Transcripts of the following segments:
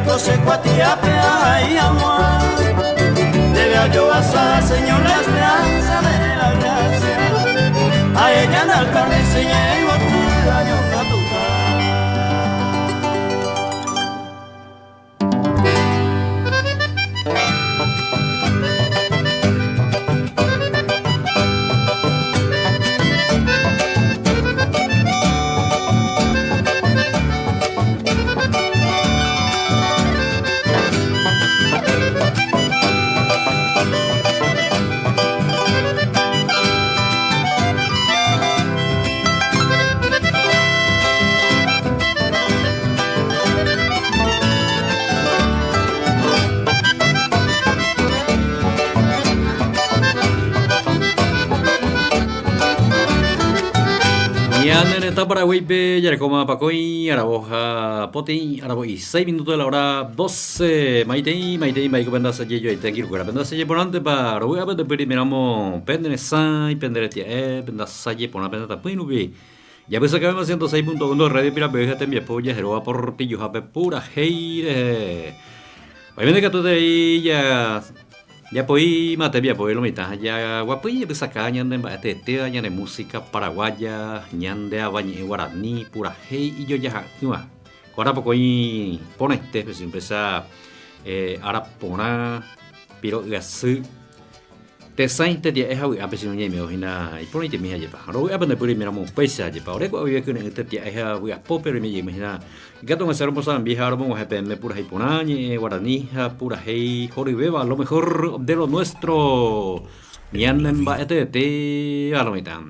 Ko che kuatiápe ahai hag̃ua Ndéve ajoasa Señor la esperanza de la gracia Aheja nde altarme che ñe'ẽ yvoty añongatuka. Ñane retã Paraguáipe jarekóma pakõi aravo ha poteĩ aravo'i 6 minuto de la hora 12 maitei maitei mba'éiko pende asaje joaite angirũkuéra pende asaje porãntepa rovy'a pende pyrimeramo pende resãi pende retia'e pende asaje porã pende tapỹi rupi Japysakãvéma 106.1 Radio Pirapeve ha tembiapo jaheróva Portillohápe purahéi rehe. Oiméne katuetei ja japoíma tembiapo lo mitã ha jaguapy japysakã ñande mba'e teetéva ñane música paraguaya, ñande avañe'ẽ guarani purahéi ijojaha'ỹva. Ko ára pokõi porãite upéicha ára porã piro'yasy. Tesãi tetia'e ha vy'ápe che ñaimeo hína iporãitemi ha jepa. Rovy'a pende py roiméramo upéicha jepa. Ore ko'águi kyre'ỹ tetia'e ha vy'apópe roime jeymi hína. Ikatu og̃uahẽ romosãmbi ha romog̃uahẽ peẽme purahéi porã, ñe'ẽ guarani ha purahéi horyvéva lo mejor de lo nuestro. Ñane mba'eteetéva lo mitã.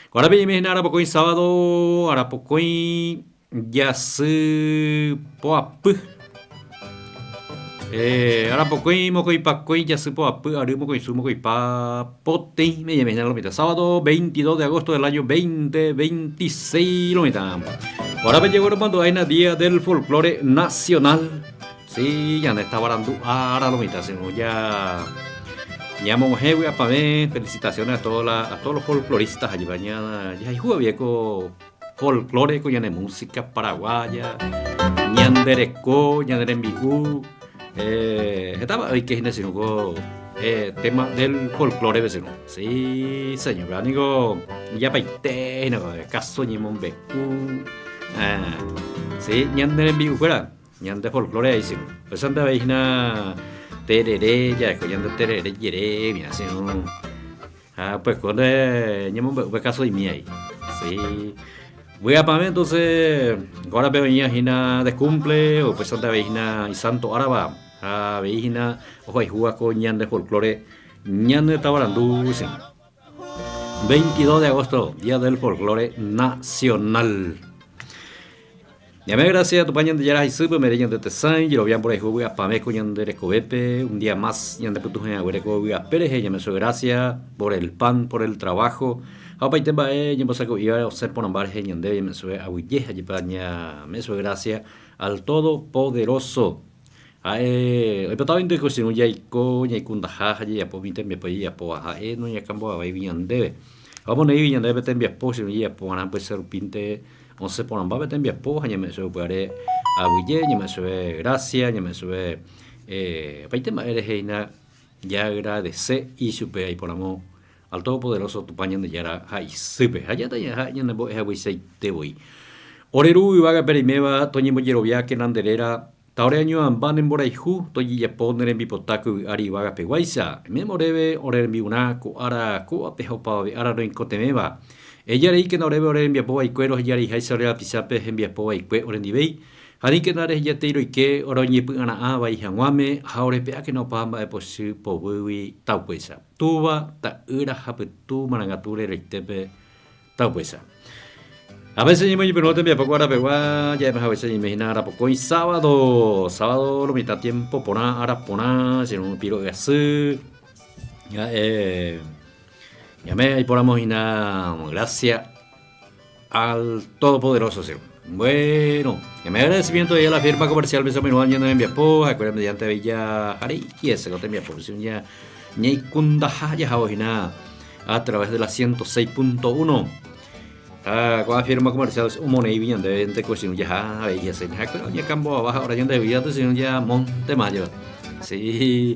Ko árape ñaime hína arapokõi sábado, arapokõi Jasy poapy. Arapokõi mokõipakõi jasy poapy ary mokõisu mokõipa poteĩ meñeme hína lo mitã. Sábado 22 de agosto del año 2026 lo mitã. Ahora pe llegó romandu'a hína Día del Folklore Nacional. Sí, ñande tavarandu ára lo mitã, sino ya ñamog̃uahẽ vy'apavẽ. Felicitaciones a todos la, a todos los folcloristas allí ña jahayhu avei ko Folklore ko ñane música paraguaya, ñande reko, ñane rembi'u, heta mba'e oike hína che irũ ko tema del folklore pe che irũ. Sí, señor, péva niko ijapaite hína ko káso ñemombe'u, sí, ñane rembi'ukuéra, ñande folklore aĩ che irũ. Upéichante avei hína terere, jareko ñande terere jere, che irũ. Ha pues ko nde ñemombe'u pe caso imi ahí. Sí. Vy'apavẽ entonces górape oĩva hína de cumple o upéichante avei hína isanto árava ha avei hína ohayhúva ko ñande folklore ñane tavarandu che. 22 de agosto, día del folklore nacional. Ñame'ẽ gracia Tupã Ñandejára ha isýpe ome'ẽ ñande tesãi, jerovia mborayhu vy'apavẽ ko ñande rekovépe, un día más ñande pytuhẽ haguére ko vy'ape rehe ñame'ẽ chupe gracia por el pan, por el trabajo ha opaite mba'e ñembosako'íva osẽ porãmba rehe ñandéve ñame'ẽ chupe aguyje ha jepe ñame'ẽ chupe gracia al Todopoderoso. Ha'e oipotávainte ko che irũ jaiko ñaikundaha ha jajapo umi tembiapo jajapóva, ha'e noñakãmboavaígui ñandéve. Ha omoneĩgui ñandéve pe tembiapo che irũ jajapo va'erã upéicha rupínte Osẽ porãmba pe tembiapo ha ñame'ẽ chupe upévare aguyje, ñame'ẽ chupe grásia, ñame'ẽ chupe opaite mba'e rehe hína jaagradese ichupe aiporamo al Todopoderoso Tupã Ñandejára ha isýpe. Ha játa ñaha ñanembo'e hagueichaite voi. Ore Ru yvágape reiméva toñembojeroviákena nde réra, ta ore añoamba ne mborayhu, tojejapo ne rembipota ko yvy ári yvágapeguáicha. Eme'ẽma oréve ore rembi'urã ko ára kóvape ha opavave ára roikotevẽva. Eheja reíkena oréve ore rembiapo vaikue roheja reiháicha ore rapichápe hembiapo vaikue orendivéi, ha aníkena rehejatei roike oroñepy'ara'ã vai hag̃uáme ha orepe'ákena opa mba'epochy poguýgui taupéicha. Túva, Ta'ýra ha Pytu Marangatu reroitépe taupéicha. A veces ñemoñepyrũ tembiapo ko arapegua ja'éma haguéicha ñaime hína arapokõi sábado, sábado lo mitã tiempo porã, ára porã, che irũ piro'y asy, ha'e ñame aiporamo hína gracia al Todopoderoso, che irũ. Bueno, ñame agradecimiento ahí a la firma comercial Mesa Menuda ñane rembiapo, ha'ekuéra mediante avei jaharei ese ko tembiapo, ñaikundaha jahávo hína a través de la 106.1. Ha ko'ã firma comercial omoneĩgui ñandéve nde jaha avei hese. Ha'ekuéra oñekamboava ha ora ñande vida sino ya monte mayo. Sí.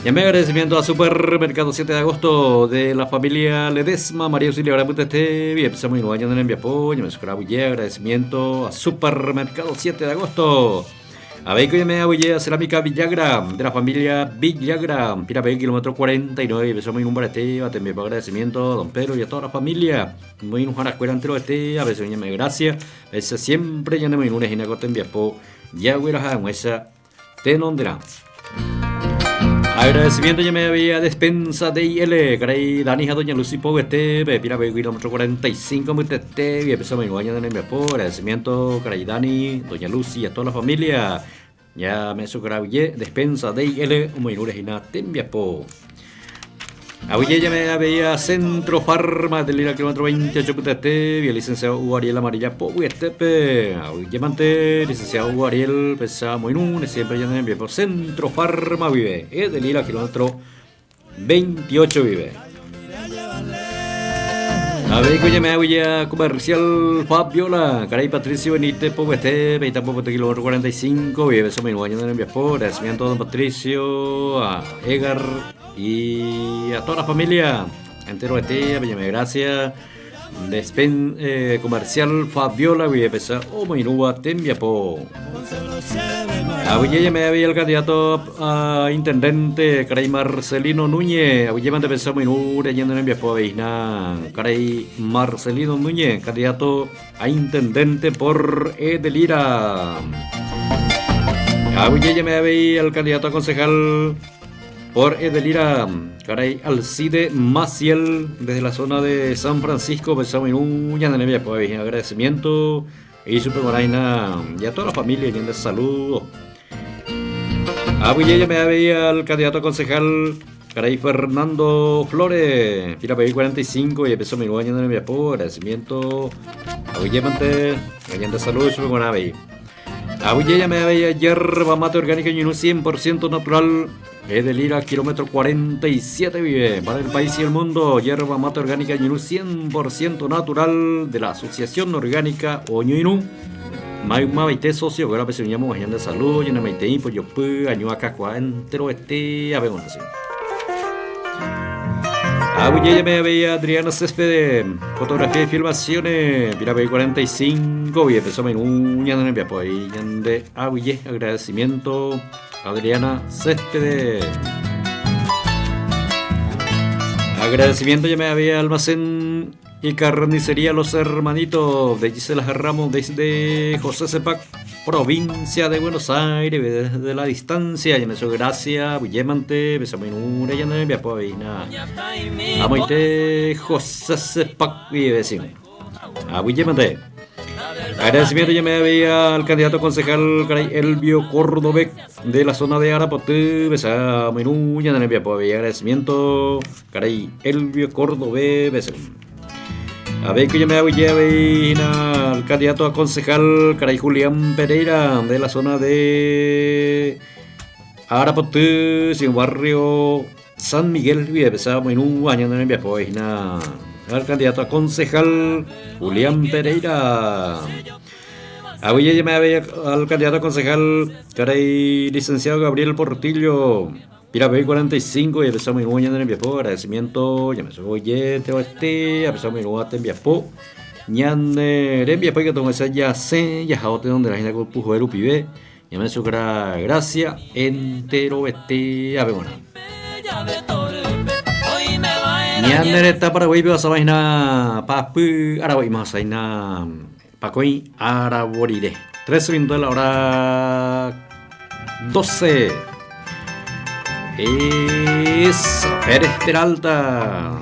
Ñame agradecimiento a Supermercado 7 de agosto de la familia Ledesma, María Auxiliadora Mutete, bien, empezamos y año en enviapo, agradecimiento a Supermercado 7 de agosto. A ver, que me a Cerámica Villagra, de la familia Villagra, Pirapé, kilómetro 49, empezamos en un barete, también agradecimiento a don Pedro y a toda la familia. Muy un escuela entero este, a veces me gracias, a veces siempre ya no me una gina corta enviapo, ya hubiera a tenondera. Agradecimiento ya me había despensa de IL, caray, Dani Doña Lucy Poguete, Pepira kilómetro 45, Mutete, y empezó mi año de enviapo, agradecimiento, caray, Dani, Doña Lucy y a toda la familia. Ya me sucrabuye, despensa de IL, muy nurejina, te enviapo. Abuye ya me veía Centro Farma del Lira kilómetro 28 PTT, y el licenciado Hugo Ariel Amarilla Poguetepe. Abuye mante, licenciado Hugo Ariel Pesa Moinún, siempre ya me envió por Centro Farma vive, es del Lira kilómetro 28 vive. A ver, que me hago comercial Fabiola, Caray Patricio Benítez, Poguete, Peita Poguete, kilómetro 45, vive eso mismo año de enviar por, agradecimiento a don Patricio, a Egar y a toda la familia, entero de ti, a gracias. Despen, comercial Fabiola, vive pesa, o Moinúa, Tembiapo. Abuye me había el candidato a intendente, Caray Marcelino Núñez. Abuye me pensó Moinú, yendo en Enviapo, Caray Marcelino Núñez, candidato a intendente por Edelira. Abuye me había el candidato a concejal por Edelira, Caray Alcide Maciel, desde la zona de San Francisco, pensamos en un pues, agradecimiento y super y a toda la familia, y de saludo. Abuye me veía al candidato a concejal Caray Fernando Flores, Pira 45 y empezó mi año de agradecimiento. Abuye mante, de salud, super buena Abuye me veía hierba mate orgánica y un 100% natural. Edelira, kilómetro 47 vive para el país y el mundo. Hierba mate orgánica Ñinú 100% natural de la Asociación Orgánica Oñoinú. Maima Baite socio, que ahora llamo de salud, y Maite pues yo pu, año acá entero este, a ver, bueno, sí. Abuye me veía Adriana Céspedes, fotografía y filmaciones, Pira 45, y empezó en un de Abuye, agradecimiento. Adriana Céspedes. Agradecimiento ya me había almacén y carnicería Los Hermanitos de Gisela Ramos desde José Cepac, provincia de Buenos Aires, desde la distancia. Y me hizo gracia, Bullemante, besame en ya no me Amoite José Cepac, y vecino. Abuyemante. Agradecimiento ya me había al candidato concejal Caray Elvio Cordobés de la zona de Arapotú, besa menuña de agradecimiento Caray Elvio Cordobés, besa. A ver que yo me voy a al candidato a concejal Caray Julián Pereira de la zona de Arapotú, sin barrio San Miguel, besa menuña de al candidato a concejal Julián Pereira. Abuye me había al candidato a concejal Caray licenciado Gabriel Portillo. Pira 45 y empezamos en en enviapo agradecimiento ya me soy te este empezamos en enviapo ñande enviapo que toma esa ya sé ya jaote donde la gente con pujo el pibe ya me sucra gracia entero este a ver bueno Ñandereta Paraguay vaina papu Araguay masaina Pacoy Araborire. 13 minutos de la hora 12. Es Pérez Peralta.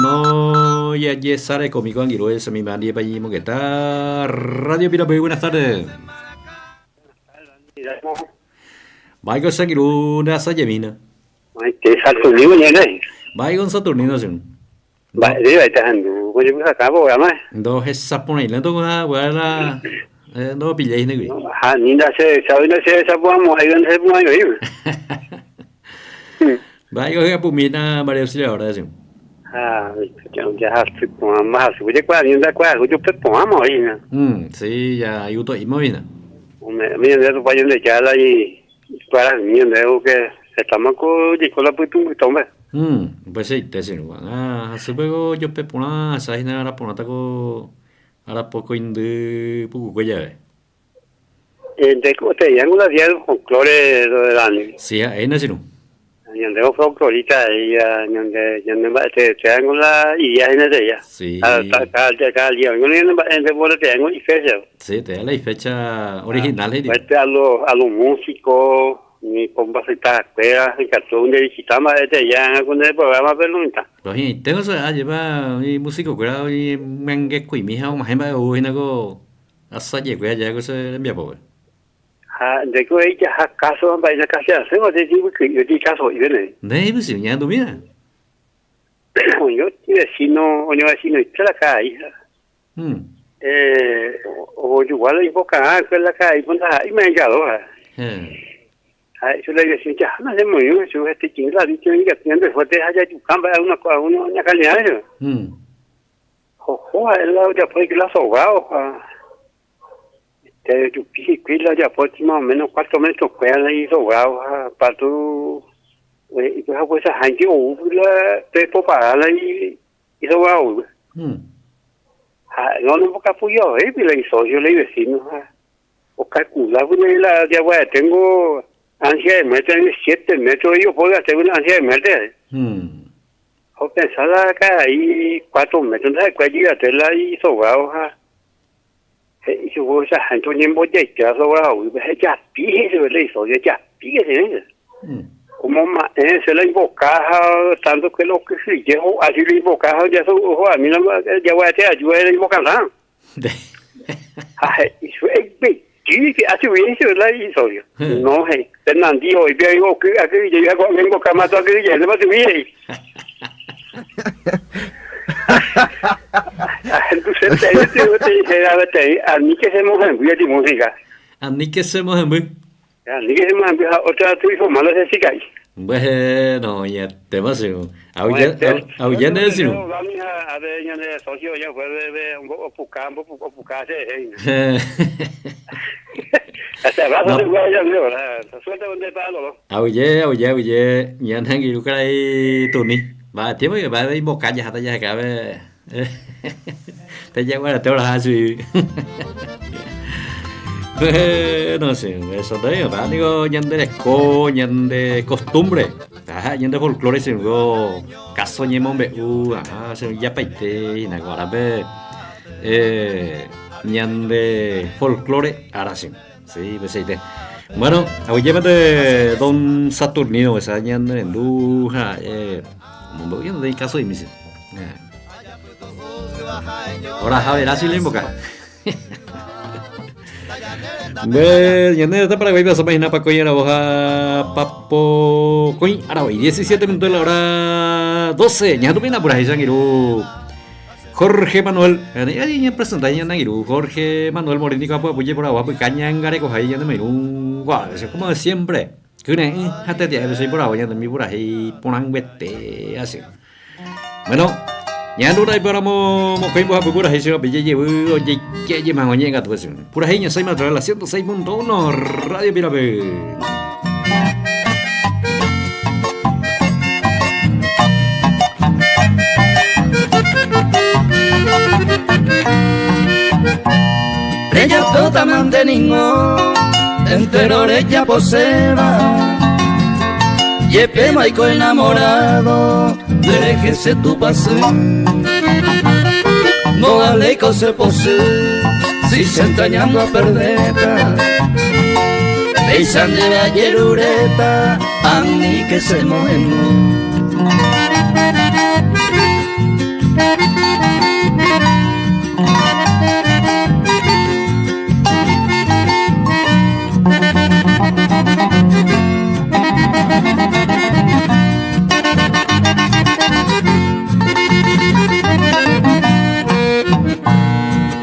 No ya yesare conmigo anguiro ese mi mandi pa que está Radio Pirape, buenas tardes. Michael Sanguiru nasa yemina. Que Saturnino ñene. Michael Saturnino sí. Va, digo, está andu, coño, pues acabo, además. Dos esa pone lento con la buena no pilláis ni Ah, ni se sabe no se esa podamos ahí donde se ponga ahí. Mba'éiko hyapumína María Auxiliadora che. Ha jahasy porãma hasy ojekuaa ndakuaahu jupe porãma oĩ hína. Sí, ja igusto'íma oĩ hína. Ome'ẽmi ñandéve Tupã Ñandejára la ikuarahymi ñandéve que hetáma ko jaiko la pytũmbytóme. Upeichaite che irũ. Ág̃a hasýpeko ojope porã acha hína ára porãta ko arapokõindy pukukue jave. Ndéko teíango la día del folklore Dani. Sí, ha'éna che irũ. Ñandévo folklorista he'íva ñande ñane mba'eteetévango la idea hína teía. Sí. Ha cada cada día oĩngo ñane mba'e teéngo ifecha. Sí, teía la ifecha original he'i. Este a los a los músicos ni pombasytakuéra ikatu nde visita mba'e teía ko nde programa-pe lo mitã. Lo hi'ãiténgo che ajépa umi músico-kuéra oñemyangekuimi ha og̃uahẽ mba'e ou hína ko Asajekue aja ko che rembiapópe. Ha ndéko he'i jaha káso ha mba'e ñakasia'asýva che jyvyky'i ojei káso'ive ne. Nde ipysyvõ ñahendumíva. Oño vecino, oño vecinoite la karai ha. Eh, ojogua la ipokãrã va'ekue la karai po ndaha'éi maengado ha. Ha he'i la ivecino jahána che moirũ Jesús hete la dicho ikatu ñande fuerte ha jajuka mba'e alguna cosa uno ñakali'ã eso. Oho ha'e la ojapo hikuái la sobrado ha este ojupi hikuái la ojapo más o menos cuatro metros kuéra la isobrado ha patu ipohaguesaháinte ou la pe popara la isobrado ha no nombokapuiavéi la isocio la ivecino ha ocalcula la jaguareténgo ansia de muerte siete metros opo la ansia de muerte. Opensa la karai cuatro metros ndaha'ekuái yvate la isobrado ha he'i chupe ohechaháinte oñembojaite sobradoguýpe ha ejapi he'i chupe la isocio ejapi he'i omoma'ẽ hese la imboka ha tanto que lo kyhyje ho'a la imboka ha ho'ami la jaguarete aju la imbokatã ha he'i chupe eipeity achugui he'i chupe la isocio no he'i pe nandi ho'ípe oĩ oky akyhyje ha ko'ág̃a imboka máto akyhyjehéntema chugui he'i. Aníke che mohemby ati música. Aníke che mohemby. Aníke che mohemby ha otra tu ifomando che chica'i. Bueno, oñetéma che. Aguyje nde che irũ. A ver, ñande socio ya fue de opuka, opuka che ehe. Hasta abrazo de guaya, suerte donde pa lolo. Aguyje, aguyje, aguyje, ñane angirũ karai Tuni. Mba'e tiempo mba'e imboka jaháta jaheka pe jaguarete oraha chugui. Bueno, sí, eso te digo, digo, ñande reko, ñande costumbre, ajá, ñande folclore, sí, digo, caso ñemombe'u, ajá, sí, japaite, hína ko árape, eh, ñande folclore ára, sí. Sí, peseite. Bueno, aguyjémante don Saturnino, esa ñane rendu ha eh, omombe'u ñande ikáso imi che. Oraha verá si le invoca. Nde ñane está Paraguay pasó hína pakõi aravo ha papokõi aravo'i 17 minutos de la hora 12. Ñahendumína purahéi che angirũ. Jorge Manuel, ani ñapresenta ñane angirũ Jorge Manuel Morín niko apo apu jeporavo apyka ñangarekohái ñane moirũ guave, como de siempre, kyre'ỹ ha tetia'épe che iporavo ñande mi purahéi porãnguete asy. Bueno, ñahendu ramo mokõi mbohapy purahéi che vape jejevy ojeike jey hag̃ua ñe'ẽngatu che. Purahéi ñasẽima a través de la 106.1 Radio Pirape. Rejapóta mante ningo entero rejaposéva Jepe maiko enamorado Déjese tu pasé No aleco se posee Si se entrañando a perdeta Peisan de la yerureta A mí que se mojen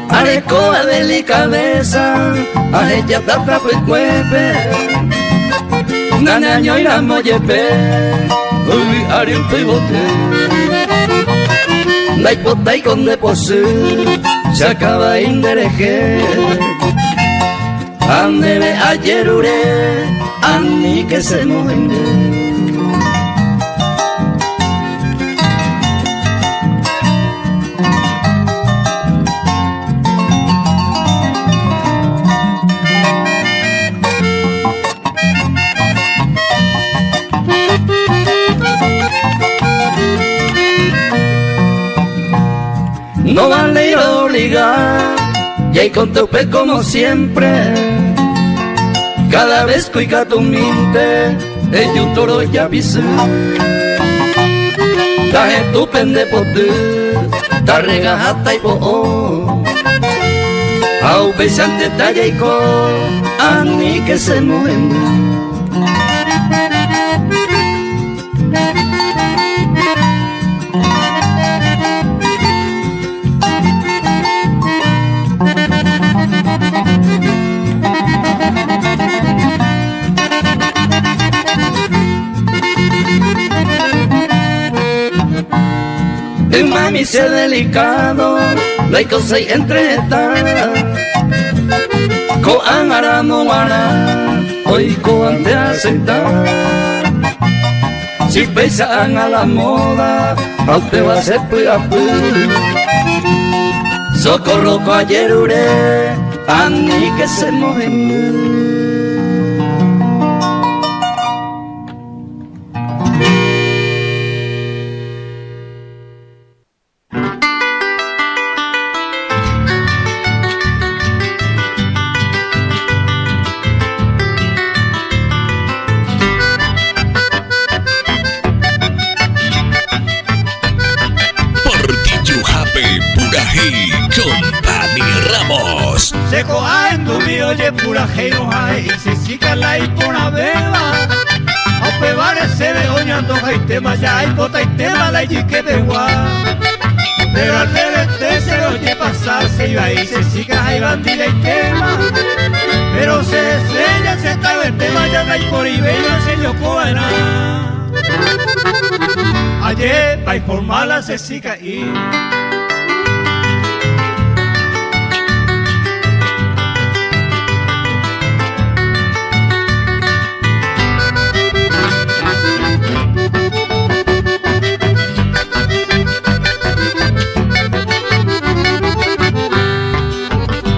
Arecoa delicadeza, a ella tata cuepe, nana ñoira moyepe, Yvy ári yvoty Ndaipotáiko nde pochy Che akavai nderehe Ha ndéve ajerure Aníke chemohendy. No vale obligar, y ahí con tope como siempre. Cada vez que tu minte, el un toro ya visú. Ta estupende potu, ta regajata y po. Au pesante talla y ko, ani que se mueve. Mami, sea delicado, no hay cosa entre Ko'ág̃a ramo g̃uarã oiko ante aceptar. Si péicha ág̃a la moda ha upéva che py'apy. Socorro ko ajerure aníke che mohendy. Portillo-hápe purahéi con Dani Ramos. Che ko'a hendumi ojepurahéirõ ha he'i che chica la iporãvéva Ha upévare chéve oñantojaitéma ja aipotaitéma la ijykepegua Pero al revete chéve ojepasa che ivai che chica ha ivandilaitéma Pero che hese ja che tavetéma ja ndaiporivéima che jokova'erã Ajépa iformal che chica'i.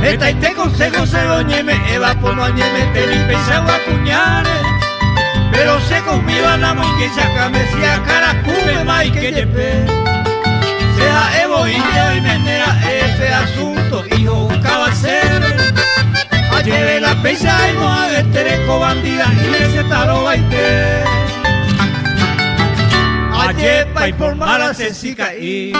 Hetaite consejo chéve oñeme'ẽva pono añemetemi peichagua kuñáre Pero che ko umíva namoinge chakãme si akãrakúme maike jepe Che ha'e voínte oimene ra'e pe asunto iho'ukáva chéve Ajeve la péicha aimo'ãvete reko bandida'i che tarovaite Ajépa iformal la che chika'i.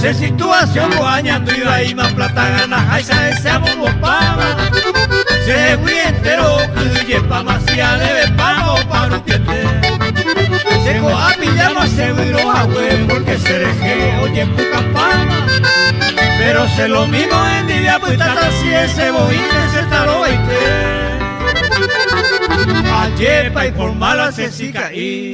Che situación ko'ã ñandu ivaíma plata ganaháicha hese amombopáva. Chehegui entero okyhyjepáma si adevepáma opa rupiete. Che ko'a pilláma che vyro hague porque che rehe ojepukapáma. Pero che lo mismo hendive apytáta si hese voínte che tarovaite. Ajépa iformal la che chika'i.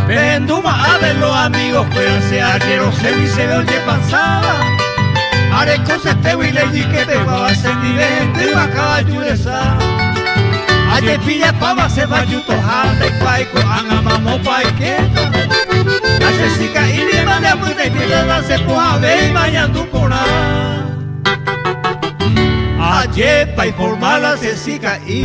Pehendúma ave los amigos kuéra che arriero chégui chéve ojepasáva Areko chetégui lejykepeguáva chendive hendýva kavaju resa Ajepillapáma che vajutoha ndaikuaái ko'ág̃a mamópa aikéta Ha che chika'íriema nde apytaitéta ndachepohãvéima añandu porã Ajépa iformal la che chika'i.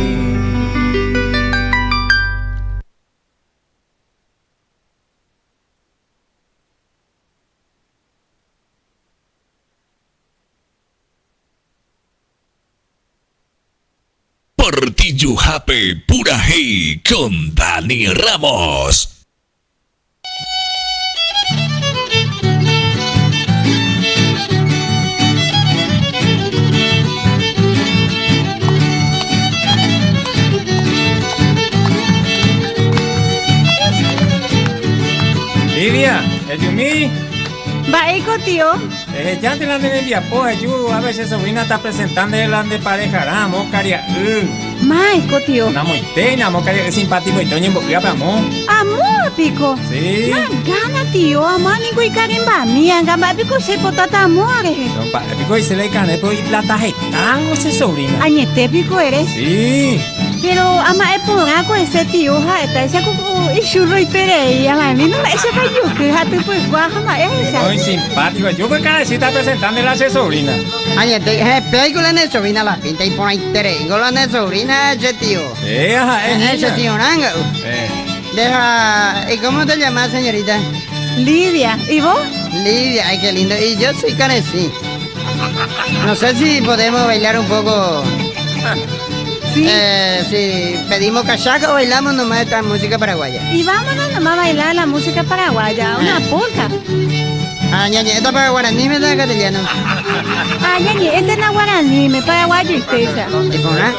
Tijuhápe purahéi con Dani Ramos. Lidia, ejumi. Mba'éiko tio? Ehejánte la ne rembiapo, eju ápe che sobrina ta presenta nde la nde parejarã amo karia'y. Máiko tio? Namoitéina amo karia'y simpatikoite oñembo'ýape amo. Amóva piko? Sí. Nagana tio, amóva niko ikarembami anga, mba'e piko che potáta amóva rehe? No, mba'e piko he'ise la ikarẽ pero iplata hetángo che sobrina. Añete piko ere? Sí. Pero ama'ẽ porã ko hese tio ha'etáicha ku ichurroiterei ama'ẽmi mba'éichapa ijuky ha typykua ha mba'e ahecha. Muy simpático. Yo pues kare'ỹta presentando la che sobrina. Añete, hepéiko la ne sobrina la pinta iporãitereíngo la ne sobrina che tio. Eh, ha'e Eh, che hína. tio rãnga'u. Eh. Deja, ¿y cómo te llamas, señorita? Lidia, ¿y vos? Lidia, ay, qué lindo. Y yo soy Carecí. No sé si podemos bailar un poco. Sí. Si pedimos cachaca o bailamos nomás esta música paraguaya. Y vámonos nomás a bailar la música paraguaya, una polka. Ah, ñañe, esta para guaraní me da castellano. Ah, ñañe, esta es la guaraní, me paraguayo y tesa. ¿Y por nada?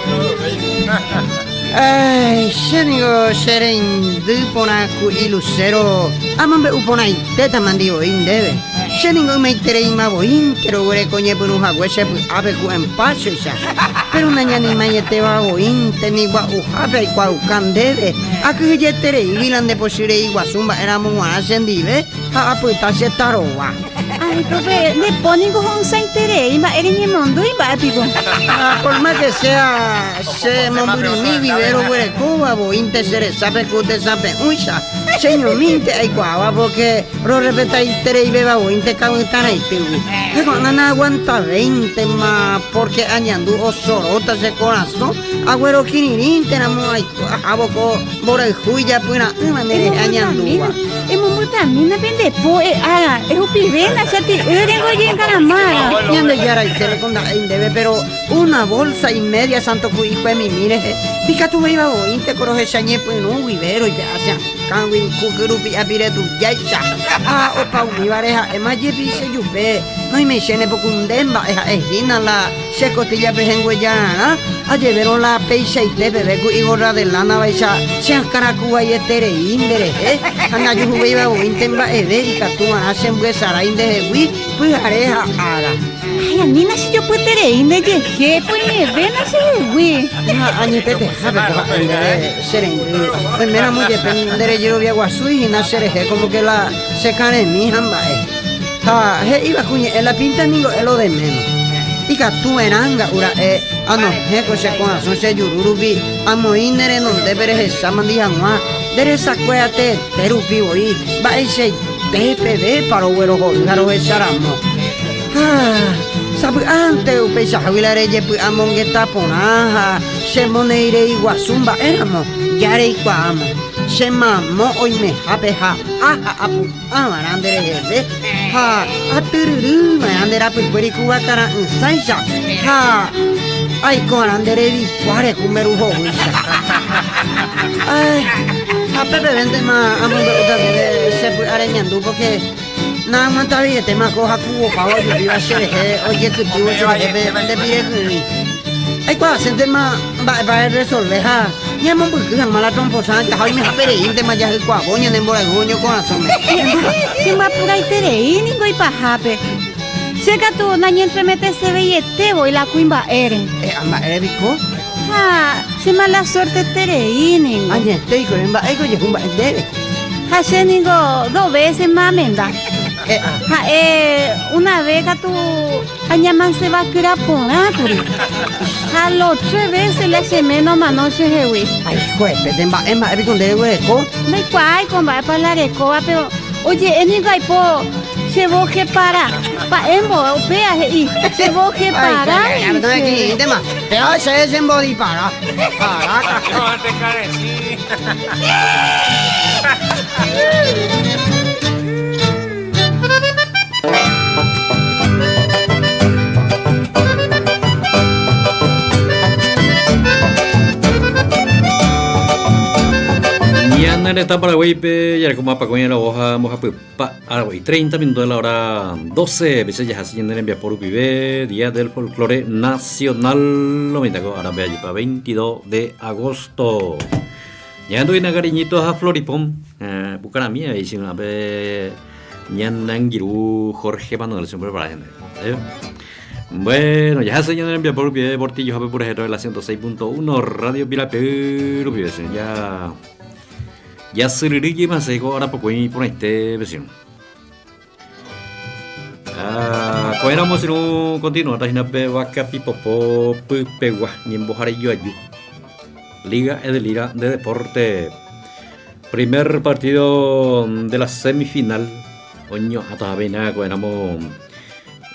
Ay, che ningo che reindy porã ku'i lucero amombe'u porãitéta mandi voi ndéve. Che ningo ymaitereíma voínte roguereko ñepyrũ hague che py'ápe ku empáchoicha. Péro nañanimaietéva voínte ni gua'uhápe aikuaauka ndéve, akyhyjetereígui la nde pochy rei guasu mba'éramo g̃uarã chendive ha apyta che tarova. Ay, profe, nde po ningo ho'ysãiterei, mba'e reñemondýi mba'e piko. Ha por más que sea che mombyrymi guive roguerekóva voínte che resápe ku tesape'ũicha, Cheñomínte aikuaáva pórke rorrespetaitereivéva voínte kavytã raitýgui. Ha ko'ág̃a naaguantavéintema pórke añandu osoróta che korasõ aguerokirirĩnteramo ahávo ko mborayhu ijapyra'ỹva nderehe añandúva. Emombytamína pende po e'ára, ehupivéna che ati'ýrengo ejenkaramára. Ñandejáraite rekonda'éi ndéve, péro una bolsa y media Santo Ku'ikue mimi rehe, ikatuvéiva voínte ko rohecha ñepyrũ guive roipe'a che akãgui ku kyrupi'a pire tujáicha. Ha opa umívare ha'éma jepi che jupe, noimeichéne poku nde mba'e ha'e hína la che costilla pehẽnguejararã, ajevérõ la peichaite peve ku igorra de lana vaicha che akãraku vaieterei nderehe ha ndajuhuvéiva voínte mba'eve ikatu va'erã chembyesarái ndehegui pyhare ha ára. Ay, anína che jopyeterei nde jehe, poimevéna che hegui. Ha añetetehápe ko ha'e ndéve che reindy, oiméramo jepe nde rejerovia guasúi hína che rehe como que la che karẽmi ha mba'e. Ha he'íva ku ñe'ẽ la pinta ningo es lo de menos. Ikatu va'erã nga'u ra'e anohẽ ko che korasõ che juru rupi amoĩ ne renondépe rehecha mandi hag̃ua nde resakuéra teete rupi voi mba'eichaite pevépa roguerohory ha rohecha ramo. Ha sapy'ánte upeichahágui la rejepy'amongeta porã ha che moneirei guasu mba'éramo ja reikuaáma che mamo oimehápe ha'a ha apu'a. Avarã nde reheve ha atyryry va'erã nde rapykuéri ku vakara'ỹsãicha ha aiko'arã nde revikuáre ku mberu hovýicha. Ay, ha pépevéntema amombe'úta ndéve che py'a remiandu pórke naaguantaveietéma ko hakuvopáva ojupíva cherehe ojekytývo cherehe pe nde pire kyrỹi. Aikuaaséntema mba'épa erresolve ha ñamombyky hag̃ua la tromposã jaha oimehápe reíntema jahykuavo ñane mborayhu oñokorasõme. Ehendúpa? Chembapuraiterei ningo ipahápe. Che katu nañentremeteseveiete voi la kuimba'ére. E'a mba'ére piko? Ha che mala suerteterei ningo. Añetéiko re, mba'éiko ojehu mba'e ndéve? Ha che ningo dos vécesma amenda. E'a. Ha'e una vez katu Añamanseva kyra porã kuri. Ha lo tres veces la che ména omano chehegui. Ay, juepete, mba'e mba'e piko nde reguereko? Ndaikuaái ko mba'épa la rekóva, pero oje'e niko aipo che voje para. Mba'émbo upéa he'i, che voje para Ay, he'i no chéve. ekirirĩntema, péva che chembodipara. Paráta. Ñane retã Paraguáipe jarekóma pakõi aravoha mbohapypa aravo'i 30 minuto de la hora 12 péicha jahase ñane rembiapo rupive Día del Folklore Nacional lo mitã ko árape ajepa 22 de agosto. Ñahendu hína Cariñito ha Floripón pukarami avei che ñane angirũ Jorge Manuel che prepara hína. Bueno, jahase ñane rembiapo rupive Portillo-hápe purahéi de la 106.1 Radio Pirapy rupive che ya jasyryry jeymase ko arapokõi porãite vecino. Ah, ko'ẽramo sirũ continuata hína pe vakapipopo pypegua ñemboharejoaju. Liga Edelira de Deporte. Primer partido de la semifinal. Oño'ãta péina ko'ẽramo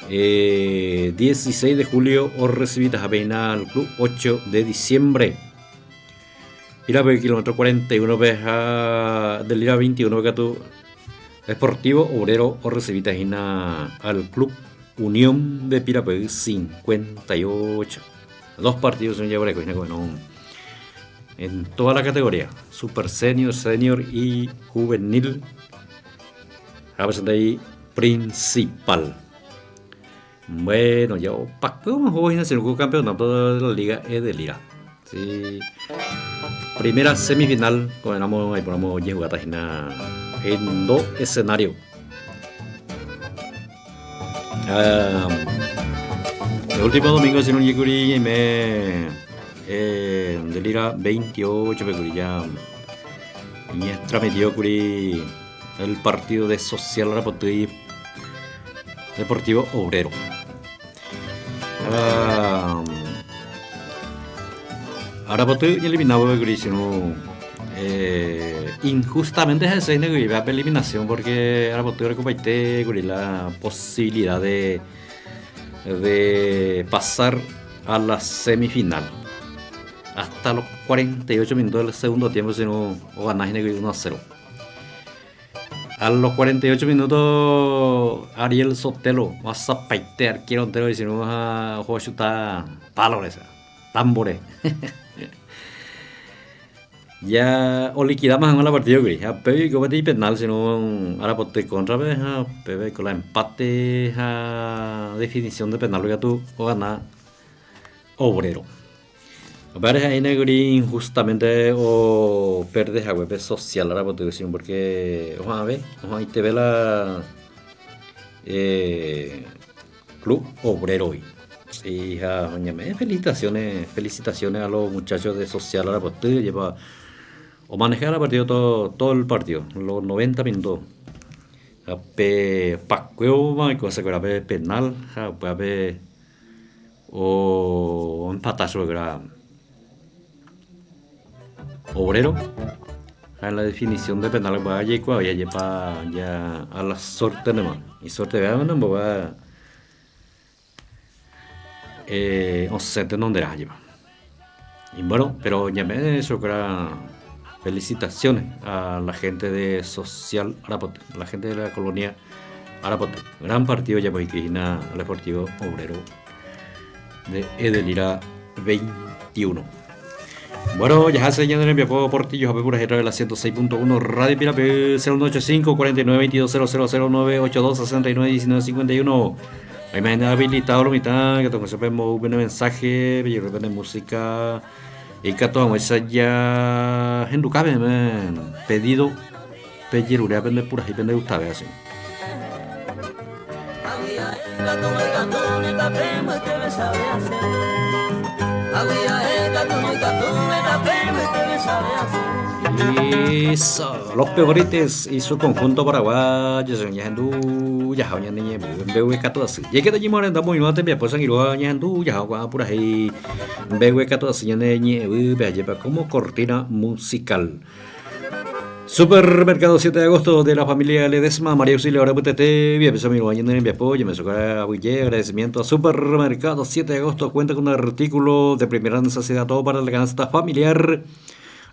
eh, 16 de julio orecibitaha péina al club 8 de diciembre. Pirape kilómetro 41 pe ha Edelira 21 pe katu Sportivo Obrero orecibita hína al club Unión de Pirapey 58. Dos partidos ojeguereko hína ko'ẽrõ en toda la categoría, super senior, senior y juvenil. Ha presenta ahí principal. Bueno, ya opakue oho hína che ko campeonato de la Liga Edelira. Sí. Primera semifinal, ko'ẽramo aiporamo ojehugáta hína en do escenario. Ah, el último domingo si no ñekuri ñaime eh, Delira 28 pekuri ya ñetransmitió kuri el partido de Social Arapotýi Deportivo Obrero. Ah, Arapoty ñaeliminado kuri sino eh, injustamente hese guive pe eliminación porque Arapoty orekopaite kuri la posibilidad de, de pasar a la semifinal. Hasta los 48 minutos del segundo tiempo, sino o ganás 1 a 0. A los 48 minutos, Ariel Sotelo, oasapaite arquero entero, sino a oho chuta palo esa, tambore. Ya o liquidamos hag̃ua la partido kuri. Ha pépe oiko peteĩ penal, sino arapoty contra-pe ha pépe oiko la empate ha definición de penal-pe katu ogana Obrero. Upévare ha'éina kuri injustamente operde hague pe Social arapoty sino porque oha'ãve, oha'ãiteve la eh, Club Obrero-gui. Sí, ha ñame'ẽ felicitaciones, felicitaciones a los muchachos de Social Arapoty, jepa omaneja la partido todo, todo el partido, los 90 minutos. Ha pe pakuévo oiko hesekuéra pe penal ha upéva pe oempata chupekuéra Obrero ha en la definición de penal upéva jaikuaave jepa ya a la suerte nema. Isuerte véva nembova eh, osẽ tenonderã jepa. Y bueno, pero ñame'ẽ chupekuéra felicitaciones a la gente de Social Arapoty, a la gente de la colonia Arapoty. Gran partido ojapo hikuái hína al Deportivo Obrero de Edelira 21. Bueno, jahase ñane rembiapo Portillo hape purahéi través la 106.1 Radio Pirapy 0185 49 22 00 09 82 69 19 51. Oime hína habilitado lo mitã ikatu hag̃uáicha pembou pene mensaje, pejerure pene música ikatu hag̃uáicha jahenduka peẽme pedido pejeruréva pende purahéi pendegustavéva che. Eso, los peorites y su conjunto paraguayo ñahendu jaha ñane ñemby mbeguekatu asy. Jaikéta ñemoarenda moirũva tembiapo sangirũva ñahendu jaha ko'ã purahéi mbeguekatu asy ñane ñe'ẽvýpe ajépa como cortina musical. Supermercado 7 de agosto de la familia Ledesma, María Auxiliadora Pytete, bien, mi baño en el yo me agradecimiento a Supermercado 7 de agosto, cuenta con un artículo de primera necesidad, todo para la canasta familiar.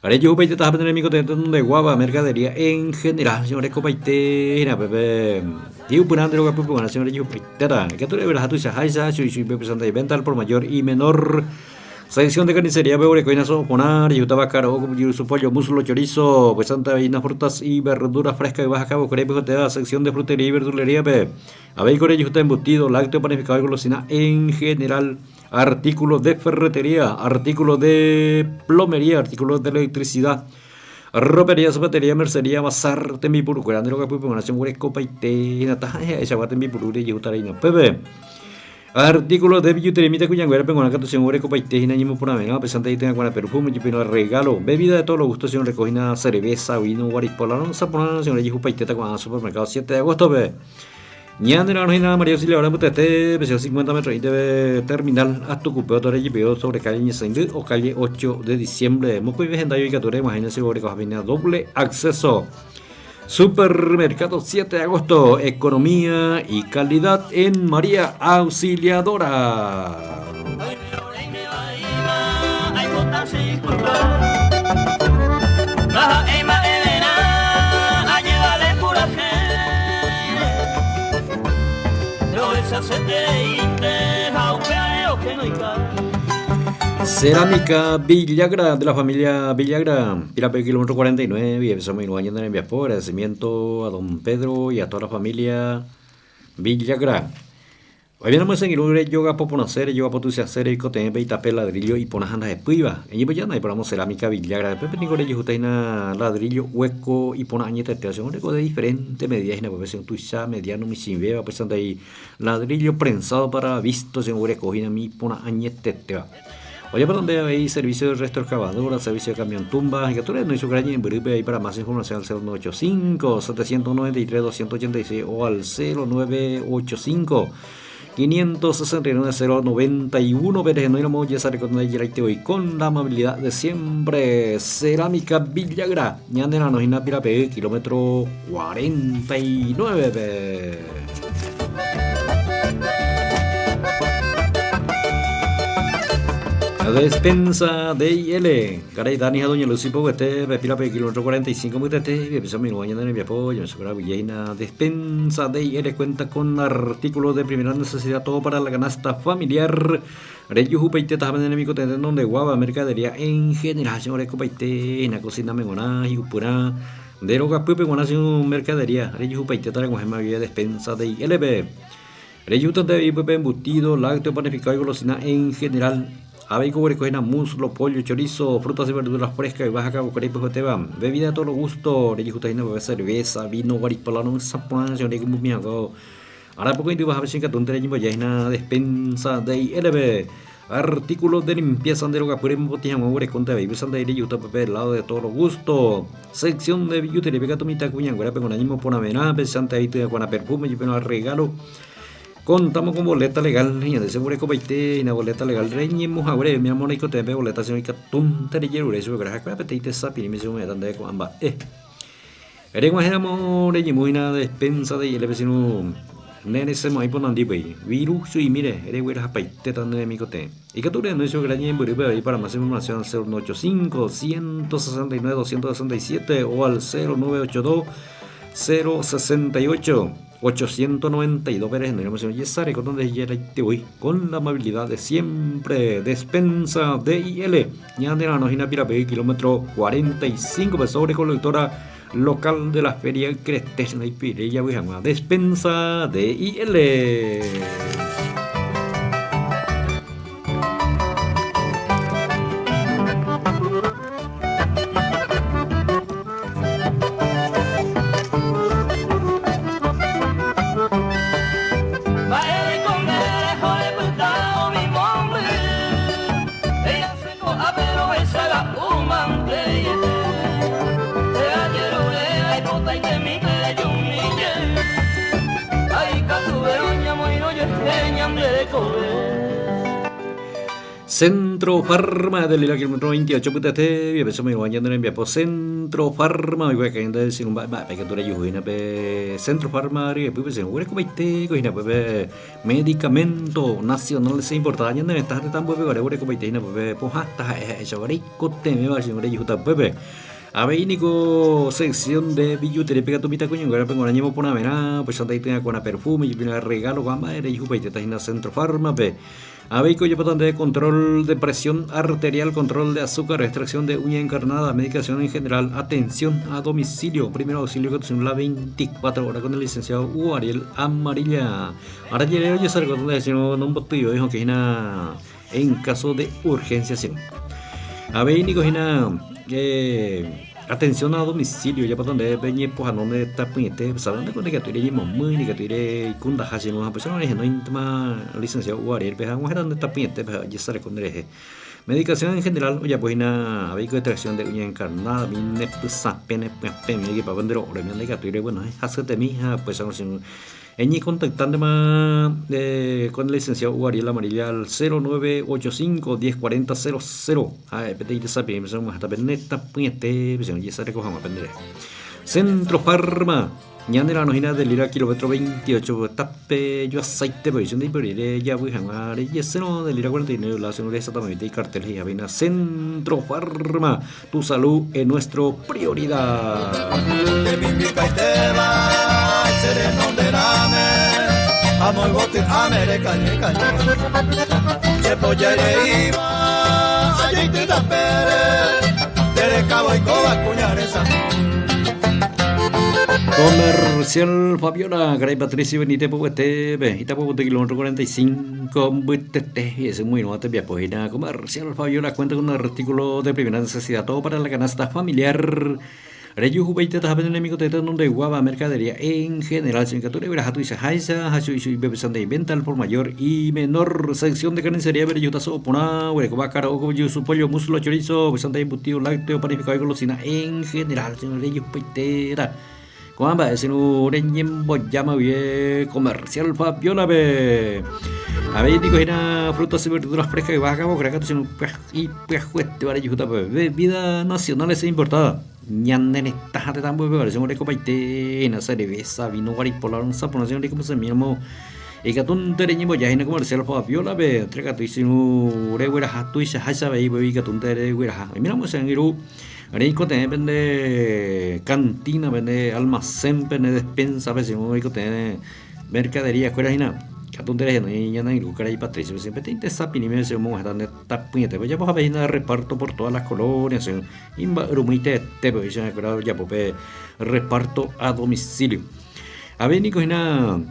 Are jupe te tener mi de guava, mercadería en general, señores copaite, pepe. Diu punante lo que puede señores jupaitera. Que tú le verás a tu hija, sui sui pepe santa y venta al por mayor y menor. Sección de carnicería pe oguereko so'o porã, rejuta vaka ro'o, jurusu pollo, muslo, chorizo, pesante avei frutas y verduras frescas yva ha cabo crepe jotéva sección de frutería y verdulería pe. Avei ko rejuta embutido, lácteo, panificado y golosina en general, artículos de ferretería, artículos de plomería, artículos de electricidad, ropería, zapatería, mercería, bazar, tembipurukuéra nde rogapýpe g̃uarã che oguerekopaite hína taha'e ha'eichagua tembipuru rejehuta reína upépe. Artículo de billutería mitãkuñanguérape g̃uarã katu che oguerekopaite hína ñemoporãverã, apesánte itỹakuéra perfume, jepérõ regalo, bebida de todos los gustos che oreko hína cerveza, vino, guaripola, ro'ysã porã che orejehupaitéta ko'ã supermercado 7 de agosto-pe. Ñane ra'arõ hína María Auxiliadora mbytete, pe 50 metro ínteve terminal Atucupe otorejepio sobre calle Ñesãindy o calle 8 de diciembre. Mokõive hendáio ikatu reg̃uahẽ ñane orekoha hína doble acceso. Supermercado 7 de agosto, economía y calidad en María Auxiliadora. Cerámica Villagra de la familia Villagra, Pirape kilómetro 49, y empezamos año de rembiapo, agradecimiento a don Pedro y a toda la familia Villagra. Oiméramo esegirũre jogapo porãsére, jogapo tuichasére oikotevẽ pe itape ladrillo iporã ha ndahepýiva. Eñemboja ndaiporãmo cerámica Villagra. Upépe niko rejehúta hína ladrillo hueco iporã añetetéva. Según reko de diferente medida hína upépe según tuicha, mediano, michĩvéva, upéicha ndai ladrillo prensado para visto según reko hína umi iporã añetetéva. Ojapóta nde avei servicio de retroexcavadora, servicio de camión tumba, ikatu rehenói chupe ñe'ẽmbyrýpe avei para más información al 0985 793 286 o al 0985 569 091 pe rehenóiramo jesareko ndaijeraite voi con la amabilidad de siempre. Cerámica Villagra, ñane rano hína Pirapey, kilómetro 49 pe. Despensa DIL, karai Dani ha doña Lucy poguete, pe Pirape kilómetro 45 mbytete, jepe omoirũva ñane rembiapo, ñamesokora guyje hína Despensa DIL cuenta con artículos de primera necesidad todo para la canasta familiar. Rejuhupaite taha pene remikotevẽ tenondeguáva mercadería en general che orekopaite hína cocina meg̃uarã, hi'upyrã, Nde rogapýpe g̃uarã che mercadería, rejuhupaitéta reg̃uahẽma guive despensa DIL-pe. Rejútante avei upépe embutido, lácteo, panificado y golosina en general. Avei ko guereko hína muslo, pollo, chorizo, frutas y verduras frescas, yva ha ka'agukuéra ipyhuetéva. Bebida de todos los gustos, rejúta hína upépe cerveza, vino, guaripola, ro'ysã porã che reikumbumi hag̃ua. Ára pokõi yvahápe che ikatúnte reñemboja hína despensa DIL-pe. Artículos de limpieza nde rogapy remopotĩ hag̃ua oguerekónte avei pe sandai rejúta upépe helado de todos los gustos. Sección de billutería-pe katu mitãkuñanguérape g̃uarã ñemoporãverã pe sandai tyakuarã perfume jepe regalo. Contamos con boleta legal, ñande che oguerekopaite hína boleta legal reñemohaguére umi amo reikotevẽ pe boleta che ikatúnte rejerure chupekuéra ha kuéra peteĩ tesapirĩme che ome'ẽta ndéve ko'ã mba'e. Reg̃uahẽramo reñemu hína despensa de hielo-pe sino ne resẽmo'ãi ponandípei, viru chu'imíre reguerahapaitéta ne remikotevẽ. Ikatu rehenói chupe ñe'ẽmbyrýpe avei para más información al 0185 169 267 o al 0982 068 892 pe rehenóiramo sino jesareko donde hijeraite voi con la amabilidad de siempre despensa DIL Ñane ra'arõ hína Pirapey kilómetro 45 pe sobre colectora local de la feria Ykereté ndaipirei javy hag̃ua Despensa DIL. Centro Farma del Lila kilómetro 28 pytete viape somoirũva ñane rembiapo Centro Farma oikuaa kañynte che irũ mba'e mba'épa ikatu rejuhu hína pe Centro Farma ryepýpe che irũ oguerekopaite ko hína upépe Medicamento nacional se importaba ñane retã ha tetã ambuepeguare oguerekopaite hína upépe pohã taha'e ha'eichagua reikotevẽva che irũ rejuhúta upépe. Avei niko sección de billutería-pe katu mitãkuñanguérape g̃uarã ñemoporãverã, upéicha ndaitỹakuarã perfume, jepirã regalo ha mba'ére ijupaitéta hína Centro Farma-pe. Avei ko ojapóta nde control de presión arterial, control de azúcar, extracción de uña encarnada, medicación en general, atención a domicilio, primer auxilio katu la 24 horas con el licenciado Hugo Ariel Amarilla. Ára jere ojesareko nde hesirõ nombotyivoi hokẽ hína en caso de urgencia sino. Avei niko hína atención a domicilio japata nde pe ñepohano nde tapỹiete sabe nde ko ndikatúi reñemomýi ndikatúi reikundaha sino ha upéicharõ rehenóintema licenciado Hugo Ariel pe ha og̃uahẽta nde tapỹiete pe ha ojesareko nderehe. Medicación en general ojapo hína avei ko extracción de uña encarnada umi ne pysãpẽ ne pyapẽmi ojepague nde ro'óremi ndaikatúi reguenohẽ hasyetemi ha upéicharõ sino Eñecontactántema con el licenciado Hugo Ariel Amarilla al 0985 1040 00 ha'e peteĩ tesapeĩme che og̃uahẽta pene tapỹiete che ojesareko hag̃ua penderehe. Centro Farma, ñane ra'arõ hína Delira kilómetro 28 tape joasaite voi che ndaipy'ỹire javy hag̃ua rejesérõ Delira 49 la che rehechatamaite icartel he'iha péina Centro Farma. Tu salud es nuestro prioridad. Comercial Fabiola, Garay Patricio Benítez Poguetépe, Itapopoty kilómetro 45 mbytete, y ese muy nueva tembiapo hína. Comercial Fabiola cuenta con artículo de primera necesidad, todo para la canasta familiar. Rejuhupeitetaha pene remikotevẽ tenondeguáva mercadería en general, che ikatu regueraha tuichaháicha ha chuichuipe pepesante venta al por mayor y menor. Sección de carnicería rejuta so'o porã, oguerekóva karaoke, jusu, pollo, muslo, chorizo, pepesante embutido, lácteo, panificado y golosina en general, che rejuhupeiteta. Ko'ã mba'e che ru reñembojáma guive Comercial Fabiola-pe. Avei niko hína frutas y verduras frescas yvága kavokra katu che ru ipyahuetéva rejuhúta pe bebida nacionales e importada. Ñane retã ha tetã ambuepeguare che orekopaite hína cerveza, vino, guaripola, ro'ysã porã che rekomosẽmíramo ikatúnte reñemboja hína Comercial Fabiola-pe trekatúi che ru regueraha tuichaháicha avei upépe ikatúnte regueraha. Oiméramo che angirũ Reikotevẽ pende cantina, pende almacén, pende despensa pe según reikotevẽ mercadería kuéra hína. Katu nde rehenói ñane angirũ karai Patricio pe peteĩ tesa pirĩme che omog̃uahẽta nde tapỹiete. Ojapo hape hína reparto por todas las colonias che imba'yrumýi teetépe oicha kuéra ojapo pe reparto a domicilio. Avei niko hína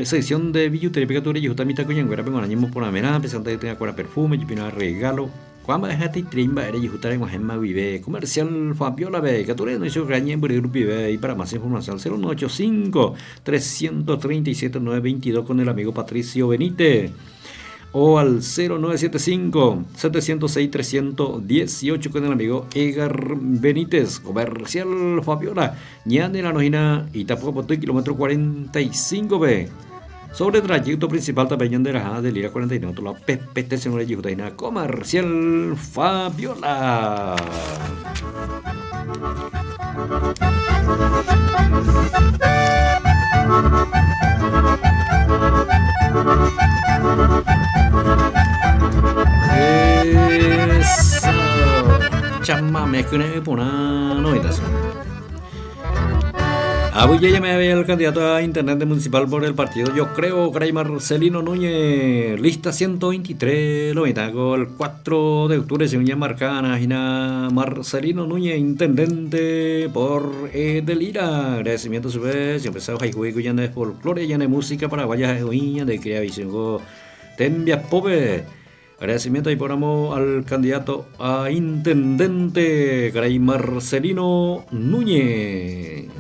sección de billutería pe katu rejuhúta mitãkuñanguérape g̃uarã ñemoporãverã, pe santa yty'akuéra perfume, jepirã regalo. Ko'ã mba'e hetaiterei mba'e rejehúta reg̃uahẽma guive Comercial Fabiola-pe, ikatu rehenói chupe ñe'ẽmbyry rupive y para más información 0185 337 922 con el amigo Patricio Benítez o al 0975 706 318 con el amigo Edgar Benítez. Comercial Fabiola, ñane rano hína Itapuapoty kilómetro 45-pe. Sobre trayecto principal tape ñande raha de Lira 49 otro lado PPT se nos hína Comercial Fabiola. Eso. Chamame kyre'ỹ porã noĩta. Aguije me había el candidato a intendente municipal por el partido Yo Creo, Cray Marcelino Núñez, lista 123, lo con el 4 de octubre, se uña marcana, Marcelino Núñez, intendente por Edelira. Agradecimiento a su vez, siempre se ha de folclore, ya de música paraguaya, de crea visión, Tembia Pobe. Agradecimiento ahí ponemos al candidato a intendente, Caray Marcelino Núñez.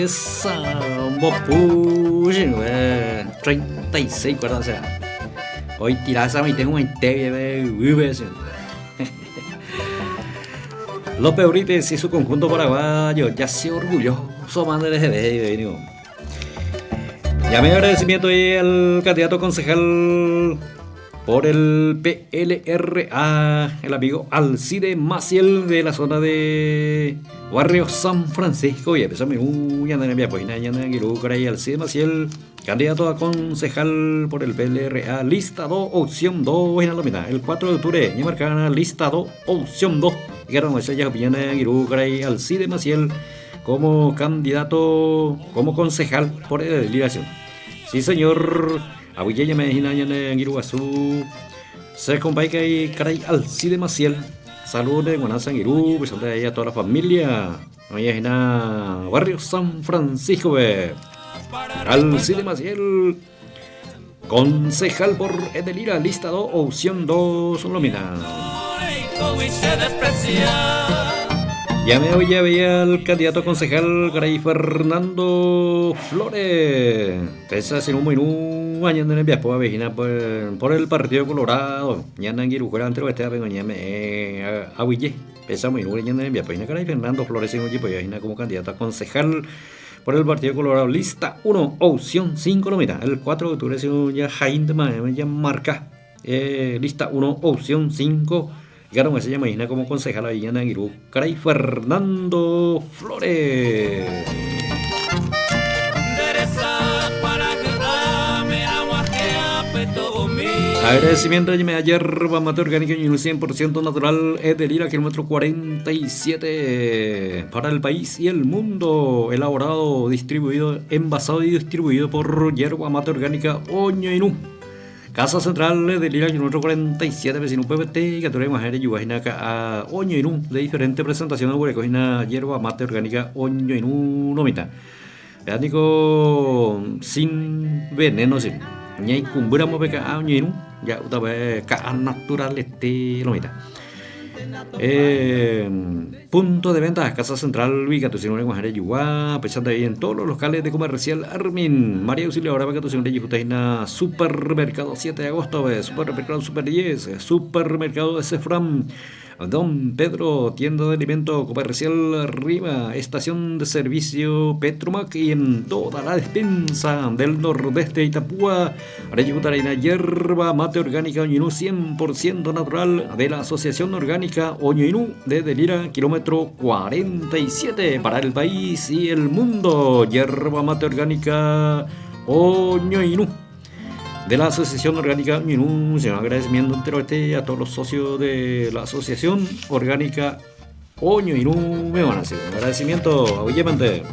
Esa, mbopu, 36 cuerdas, o sea, hoy tirasa maite humaite yvýpe, sí. López Brítez y su conjunto paraguayo ya se orgulloso mande reheve, digo. Ya me agradecimiento ahí al candidato concejal por el PLRA, el amigo Alcide Maciel de la zona de Barrio San Francisco. Y empezó mi Alcide Maciel, candidato a concejal por el PLRA, lista 2, opción 2, en la mitad. El 4 de octubre, marcana, lista 2, opción 2. Y Alcide Maciel como candidato, como concejal por deliberación. Sí, señor. Abuye me Iguazú. Se compañía y caray Alcide Maciel. Saludos de Guanazanguirú, presente ahí a toda la familia. Barrio San Francisco. Alcide Maciel. Concejal por Edelira, lista 2, opción 2, Lomina. Ya me voy a ver al candidato a concejal Garay Fernando Flores. Pesa sin un muy año en el viaje por el Partido Colorado. Ya no quiero jugar antes este vengo me a Huille. Pesa muy un año en el viaje Garay Fernando Flores sin un como candidato a concejal por el Partido Colorado. Lista 1, opción 5, lo mira. El 4 de octubre ya Jaime ya marca. Lista 1, opción 5. Claro, se llama como concejal ahí en Anguirú. Caray Fernando Flores. Agradecimiento a yerba mate orgánica y un 100% natural es de Lira, kilómetro 47 para el país y el mundo. Elaborado, distribuido, envasado y distribuido por yerba mate orgánica Oñoinú. Casa Central de Lira, kilómetro 47, vecino PPT, que tenemos a Oñoinú, de diferentes presentaciones, de yerba mate orgánica Oñoinú, nomita. Veánico sin veneno, sin. Ñai cumbramos peca Oñoinú, ya otra vez ca naturalete, nomita. Punto de venta, Casa Central, pensando ahí en todos los locales de comercial Armin, María Auxiliadora, Supermercado 7 de agosto, Supermercado Super 10, Supermercado de Cefram, Don Pedro, tienda de alimento comercial Rima, estación de servicio Petromac y en toda la despensa del nordeste de Itapúa, Areyutarina, hierba mate orgánica Oñinú 100% natural de la Asociación Orgánica Oñinú de Delira, kilómetro 47 para el país y el mundo. Hierba mate orgánica Oñinú de la Asociación Orgánica Oñinú. Se agradecimiento entero a todos los socios de la Asociación Orgánica Oñinú. Me van a hacer un agradecimiento. Oyemante.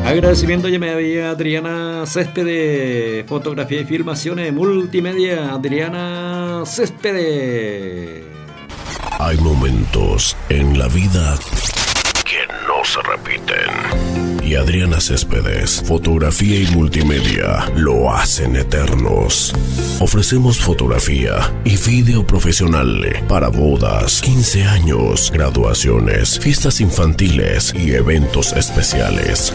Agradecimiento ya me había Adriana Céspedes, fotografía y filmaciones multimedia. Adriana Céspedes. Hay momentos en la vida que no se repiten. Y Adriana Céspedes, fotografía y multimedia, lo hacen eternos. Ofrecemos fotografía y video profesional para bodas, 15 años, graduaciones, fiestas infantiles y eventos especiales.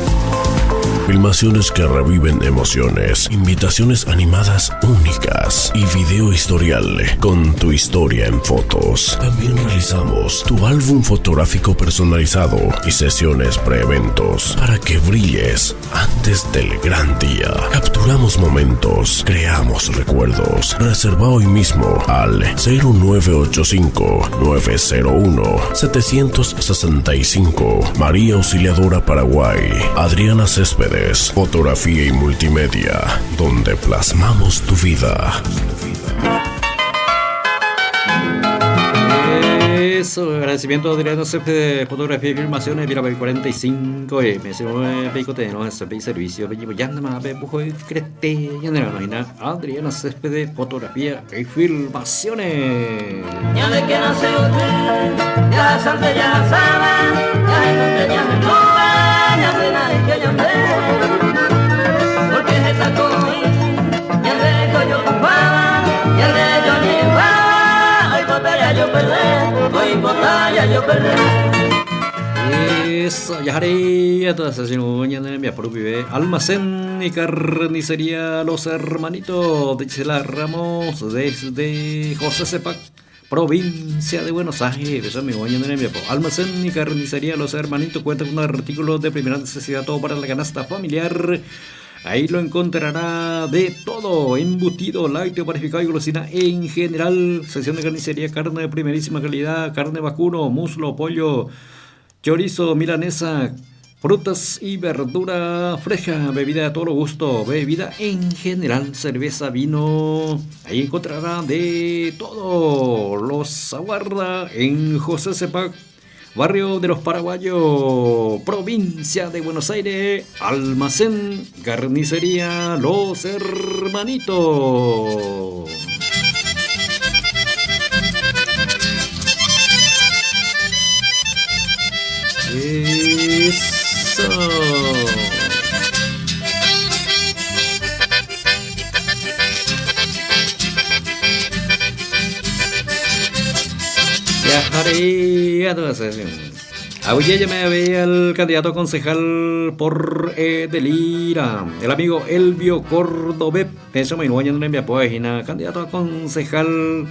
Filmaciones que reviven emociones, invitaciones animadas únicas y video historial con tu historia en fotos. También realizamos tu álbum fotográfico personalizado y sesiones preeventos para que brilles antes del gran día. Capturamos momentos, creamos recuerdos. Reserva hoy mismo al 0985 901 765. María Auxiliadora Paraguay. Adriana Céspedes, fotografía y multimedia, donde plasmamos tu vida. Eso, agradecimiento a Adriana Céspedes, fotografía y filmaciones, mira, 45, me se mueve, picote, no, ese servicio, ya anda más, crete, ya anda más, Adriana Céspedes, fotografía y filmaciones. Ya de que nace usted, ya sabe, ya sabe, ya entonces ya me toca, ya de nadie que yo me, porque está con, ya de yo ocupaba, ya de yo llevaba, hoy botella yo perdí, hoy botella yo perdí. Eso, ya haré todas ñane rembiapo rupive. Almacén y carnicería Los Hermanitos de Chisela Ramos desde José Cepac, provincia de Buenos Aires. Eso amigo, ñane rembiapo. Almacén y carnicería Los Hermanitos cuenta con artículos de primera necesidad, todo para la canasta familiar. Ahí lo encontrará de todo, embutido, lácteo, panificado y golosina en general. Sección de carnicería, carne de primerísima calidad, carne vacuno, muslo, pollo, chorizo, milanesa, frutas y verdura fresca, bebida de todo gusto, bebida en general, cerveza, vino. Ahí encontrará de todo. Los aguarda en José Cepac, barrio de los Paraguayos, provincia de Buenos Aires, almacén, carnicería Los Hermanitos. Eso. Aguyje me veía el candidato a concejal por Edelira, el amigo Elvio Cordobé, eso me hína, candidato a concejal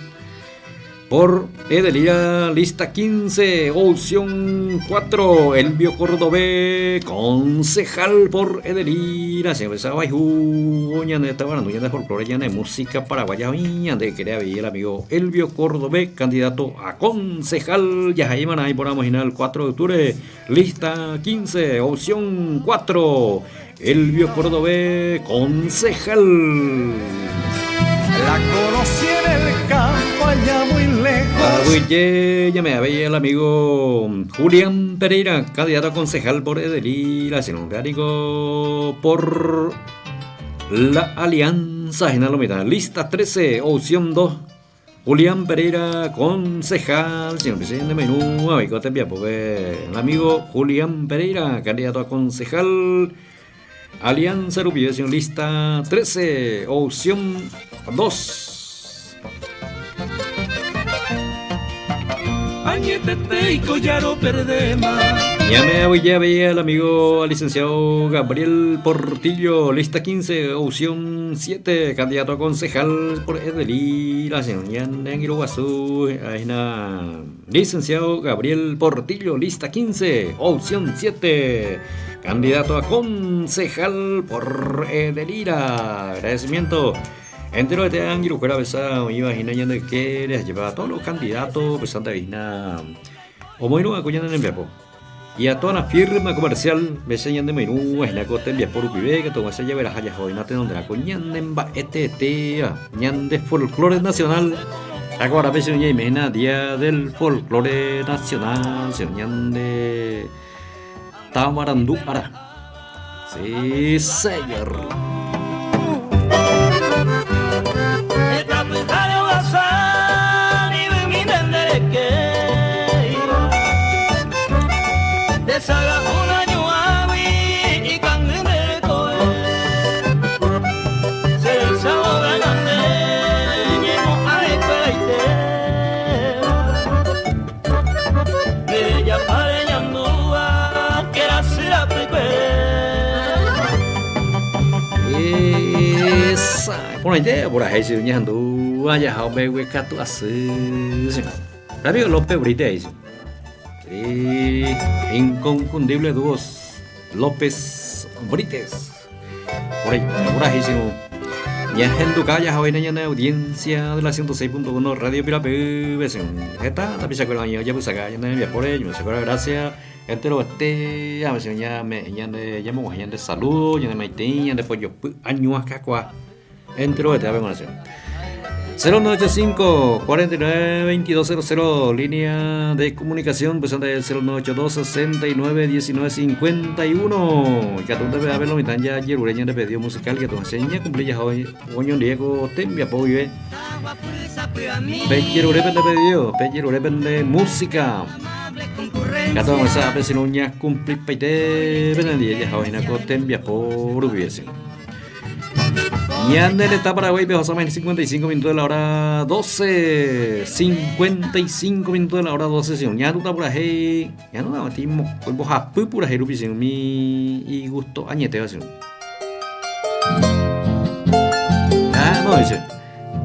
por Edelira, lista 15, opción 4, Elvio Cordobé, concejal por Edelira. Se empezaba a ñande de folclore, ñande música paraguaya, ñande quería ver el amigo Elvio Cordobé, candidato a concejal. Ya ahí van ahí por el 4 de octubre, lista 15, opción 4, Elvio Cordobé, concejal. La conocí en el campo allá muy lejos. Aguyje, ya me veía el amigo Julián Pereira, candidato a concejal por Edelira, digo por la Alianza General Mitad. Lista 13, opción 2. Julián Pereira, concejal, señor presidente menú, amigo, te envía, porque el amigo Julián Pereira, candidato a concejal, Alianza Rubio, señor, lista 13, opción 2. Añetete y collaro perdema. Ya me voy, ya veía el amigo licenciado Gabriel Portillo, lista 15, opción 7, candidato a concejal por Edelira, señor Guazú, licenciado Gabriel Portillo, lista 15, opción 7, candidato a concejal por Edelira. Agradecimiento. Entero de Ángel, fuera besado, imagina ya de que les llevaba a todos los candidatos, pues Santa Vina, o muy no, en el Y a toda la firma comercial, me enseñan de menú, es la costa en por Upibe, que toma se lleva la jaya joven, donde la coñan ba este te, ñan de folclore nacional. Ahora veces ña imena día del folclore nacional, se ñan de Tamarandú ara. Sí, señor. Porãite purahéi che ñahandu ajaha ombeguekatu asy. Amigo López Brite Sí, inconfundible dúos López Brites. Por ahí, purahéi Ñahenduka jahoína ñane audiencia de la 106.1 Radio Pirapy Heta tapichakuéra oĩ ojapysaka ñane rembiapóre ñemosekuéra gracias entero este a veces ñame ñande ñamoguahẽ ñande saludo ñane maitei ñande pojopy añuakakua entero este ave 0985 49 2200 línea de comunicación pues anda el 0982 69 19 51 y que a ver lo mitad ya yerureña de pedido musical que tu enseña cumplí ya hoy oño Diego tembia pollo pe yerure de pedido pe yerure de música que tu esa pe si no ña cumplir paite pen día ya hoy na ko tembia por hubiese. Ñande retã Paraguáipe ohasama 55 minutos de la hora 12. 55 minutos de la hora 12. Si ñandúta purahéi, ñandúta mati mokõi mbohapy purahéi rupi si umi igusto añetéva si. Ah, no dice.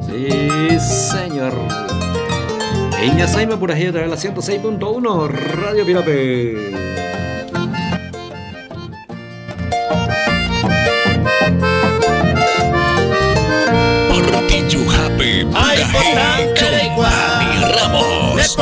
Sí, señor. Iñasãima purahéi a través de la 106.1 Radio Pirape. Portillujape purahéi con Dani Ramos.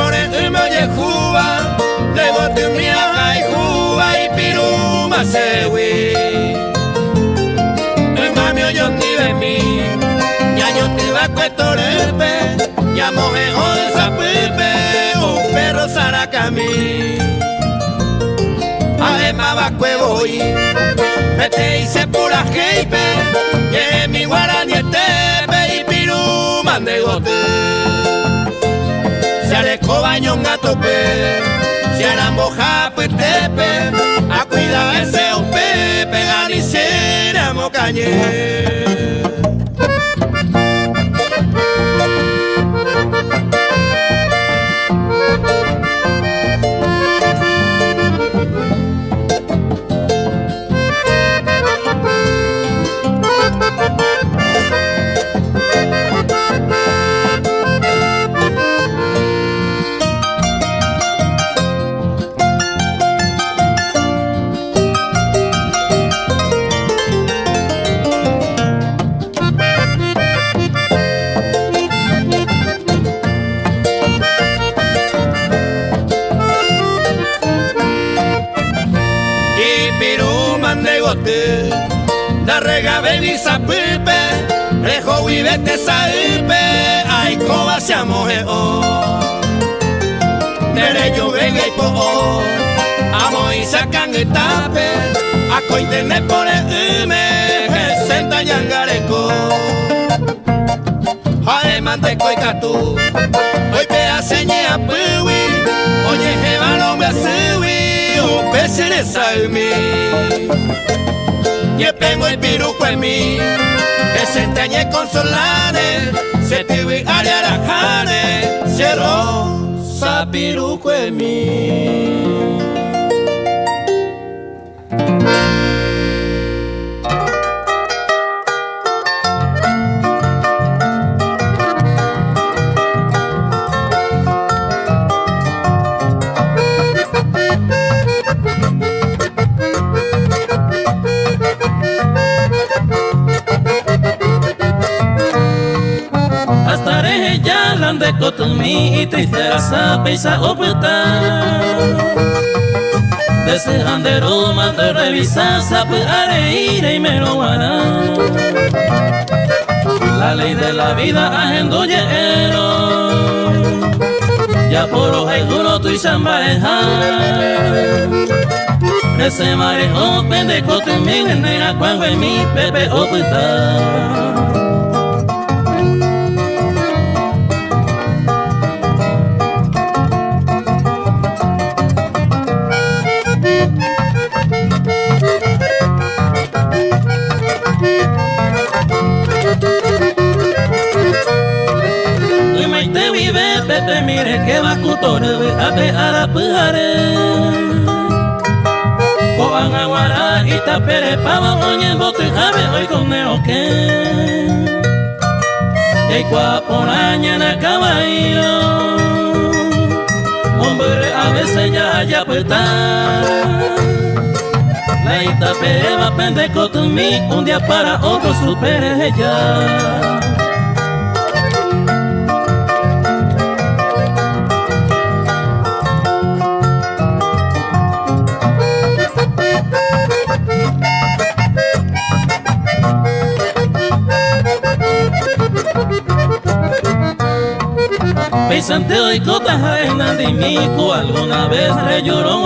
La ley de la vida ajendo yeero Ya poro hay duro tu y chambareja Ese marejo pendejo te mi genera cuando en mi pepe oputa. Pepe mire que va cutore ape arapujare Koan aguara itapere pava oñe bote jave hoy con que Yaikua poraña na caballo Hombre a veces ya ya puta La itapere va pendejo tu mi un día para otro supere ya. Pisante hoy cota mico alguna vez le lloró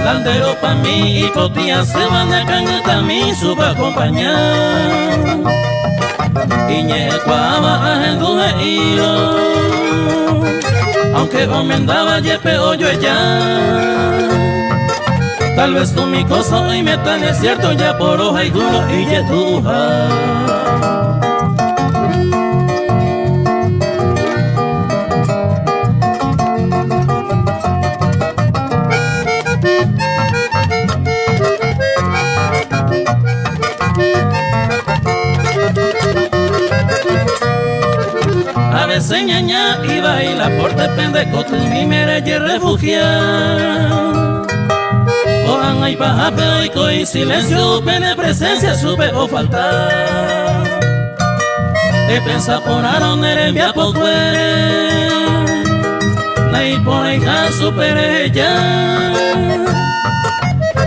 Landero pa' mí y cotía se van a cantar mi suba acompañar. Iñe cuaba ajenduje io Aunque omendaba yepe hoyo ya. Tal vez umi kósa oiméta desierto japorohayhúrõ ijetu'uha. A veces ñaña ivai la porte pende kotymi mere jerrefugia. Ko'ág̃a ipahápe oiko isilencio pene presencia chupe ofalta. Epensa porãrõ ne rembiapokuére, naiporãiha chupe reheja.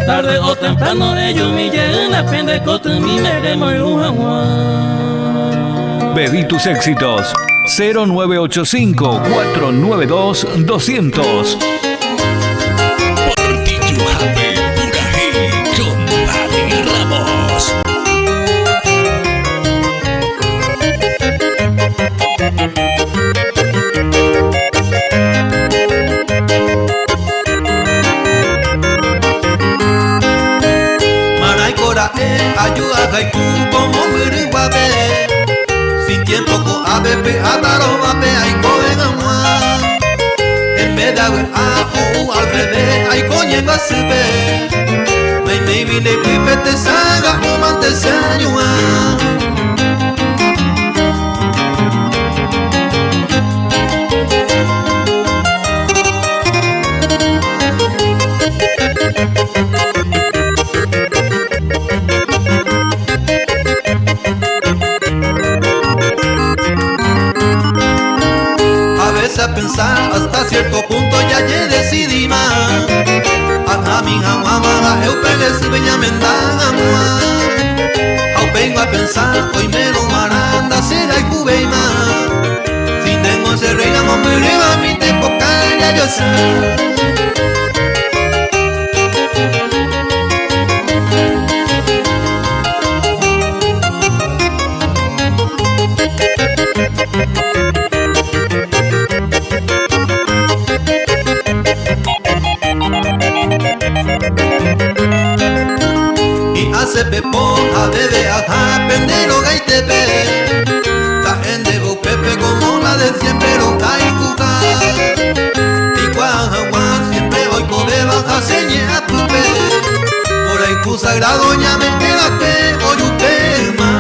Tarde o temprano rejumi jeýna pende kotymíme remoirũ hag̃ua. Pedí tus éxitos 0985 492 200. Portillo-hápe purahéi con Dani Ramos. Marãiko ra'e aju ahayhu ko mombyry guave Sin tiempo ko'ápe pe atarovápe aikove hag̃ua En vez de avy'a ou al revés aiko ñembyasýpe Naiméigui nde pype tesãga omante che añuã. A veces a pensar hasta cierto punto ya ye decidima Ahami hag̃uáma ha'e upe nde ñamenda hag̃ua Ha upéingo a pensar oimérõ g̃uarã ndacherayhuvéima Si tengo che reina mombyrýva mi tepoka jajosa. Hi'ã che pepo aveve aha pende rogaitépe, Ta'e ndéve upépe como la de siempre rohayhuha. Pikuaa hag̃ua siempre oikovéva ha che ñe'ãpýpe, Mborayhu sagrado ñame'ẽva'ekue ojupe yma.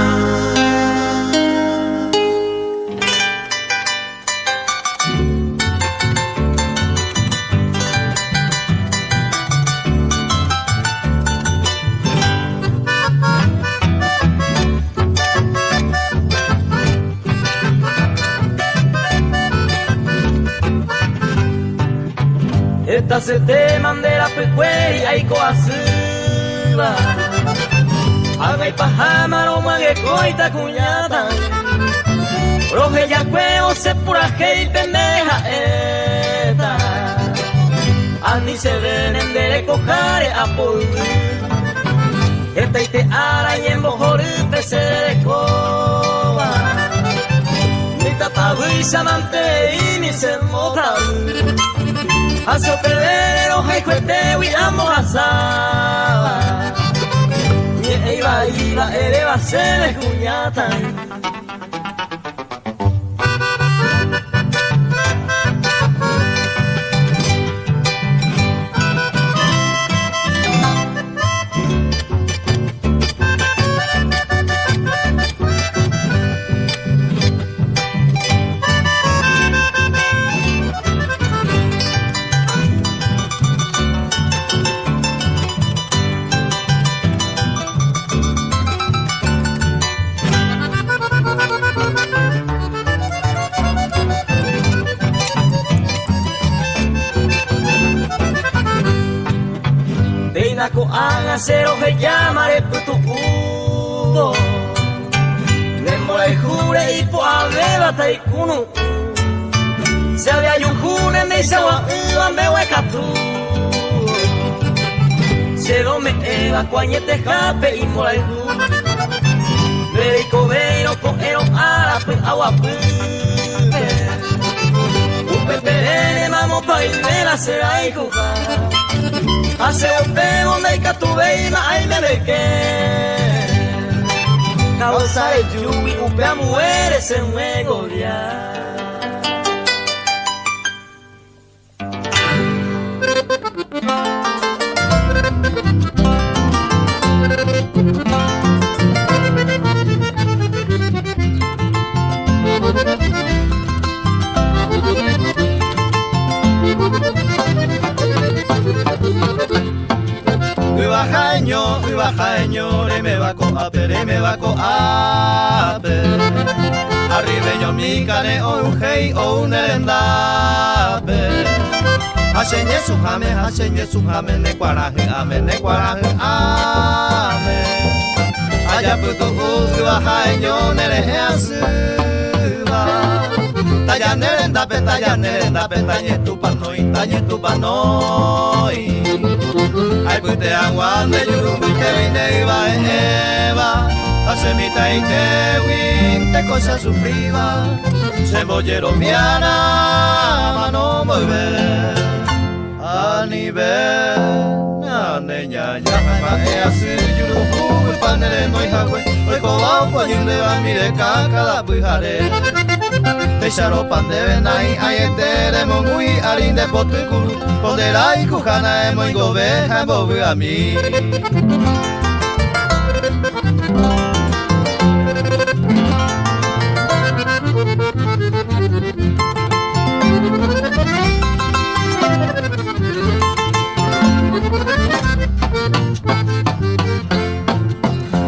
Heta setéma nde rapykuéri aiko asýva Ág̃a ipaháma romyangekóita kuñáta Rohejakue osẽ purahéi pende ha'éta Ani chéve nde rekoháre apoyvy Hetaite ára ñembohorýpe che rekóva Mitãtavýicha mantei che mbotavy Ha che upevére rohayhuetégui ambohasáva Ñe'ẽ ivaíva eréva chéve kuñataĩ. Péina ko'ág̃a che rohejáma repytu'úvo Ne mborayhúre ipo'avéva taikunu'ũ Che ave ajuhu ne ndeichagua'ỹva mbeguekatu Che rome'ẽva ko añetehápe imborayhu Nde reikovéirõ ko'ẽrõ ára py'aguapýpe Upe perére mamópa. Yva ha'eño, yva ha'eño, reiméva ko'ápe, reiméva ko'ápe. Arribeño mi kare'õ uhéi ou ne rendápe. Ha che ñesũháme, ha che ñesũháme, ne kuarahy'ãme, ne kuarahy'ãme. Ajapytu'u yva ha'eño ne rehe asýva. Taja ne rendápe, taja ne rendápe, tañetupanói, tañetupanói. Aipyte hag̃ua nde juru mbytégui nde yva e'ẽva, ha che mitãitégui nde cosa sufríva, che mbojeroviára mano mboyve. Anive na ne ñaña ha mba'e asy juru huguypa ne renói hague, oikóva opoñy ndéva mireka káda pyhare. Péicha ropa ndéve nahi'ãiete remongúi ári nde poty kuru, ko nde rayhuha nahemoingove ha embovy'ami.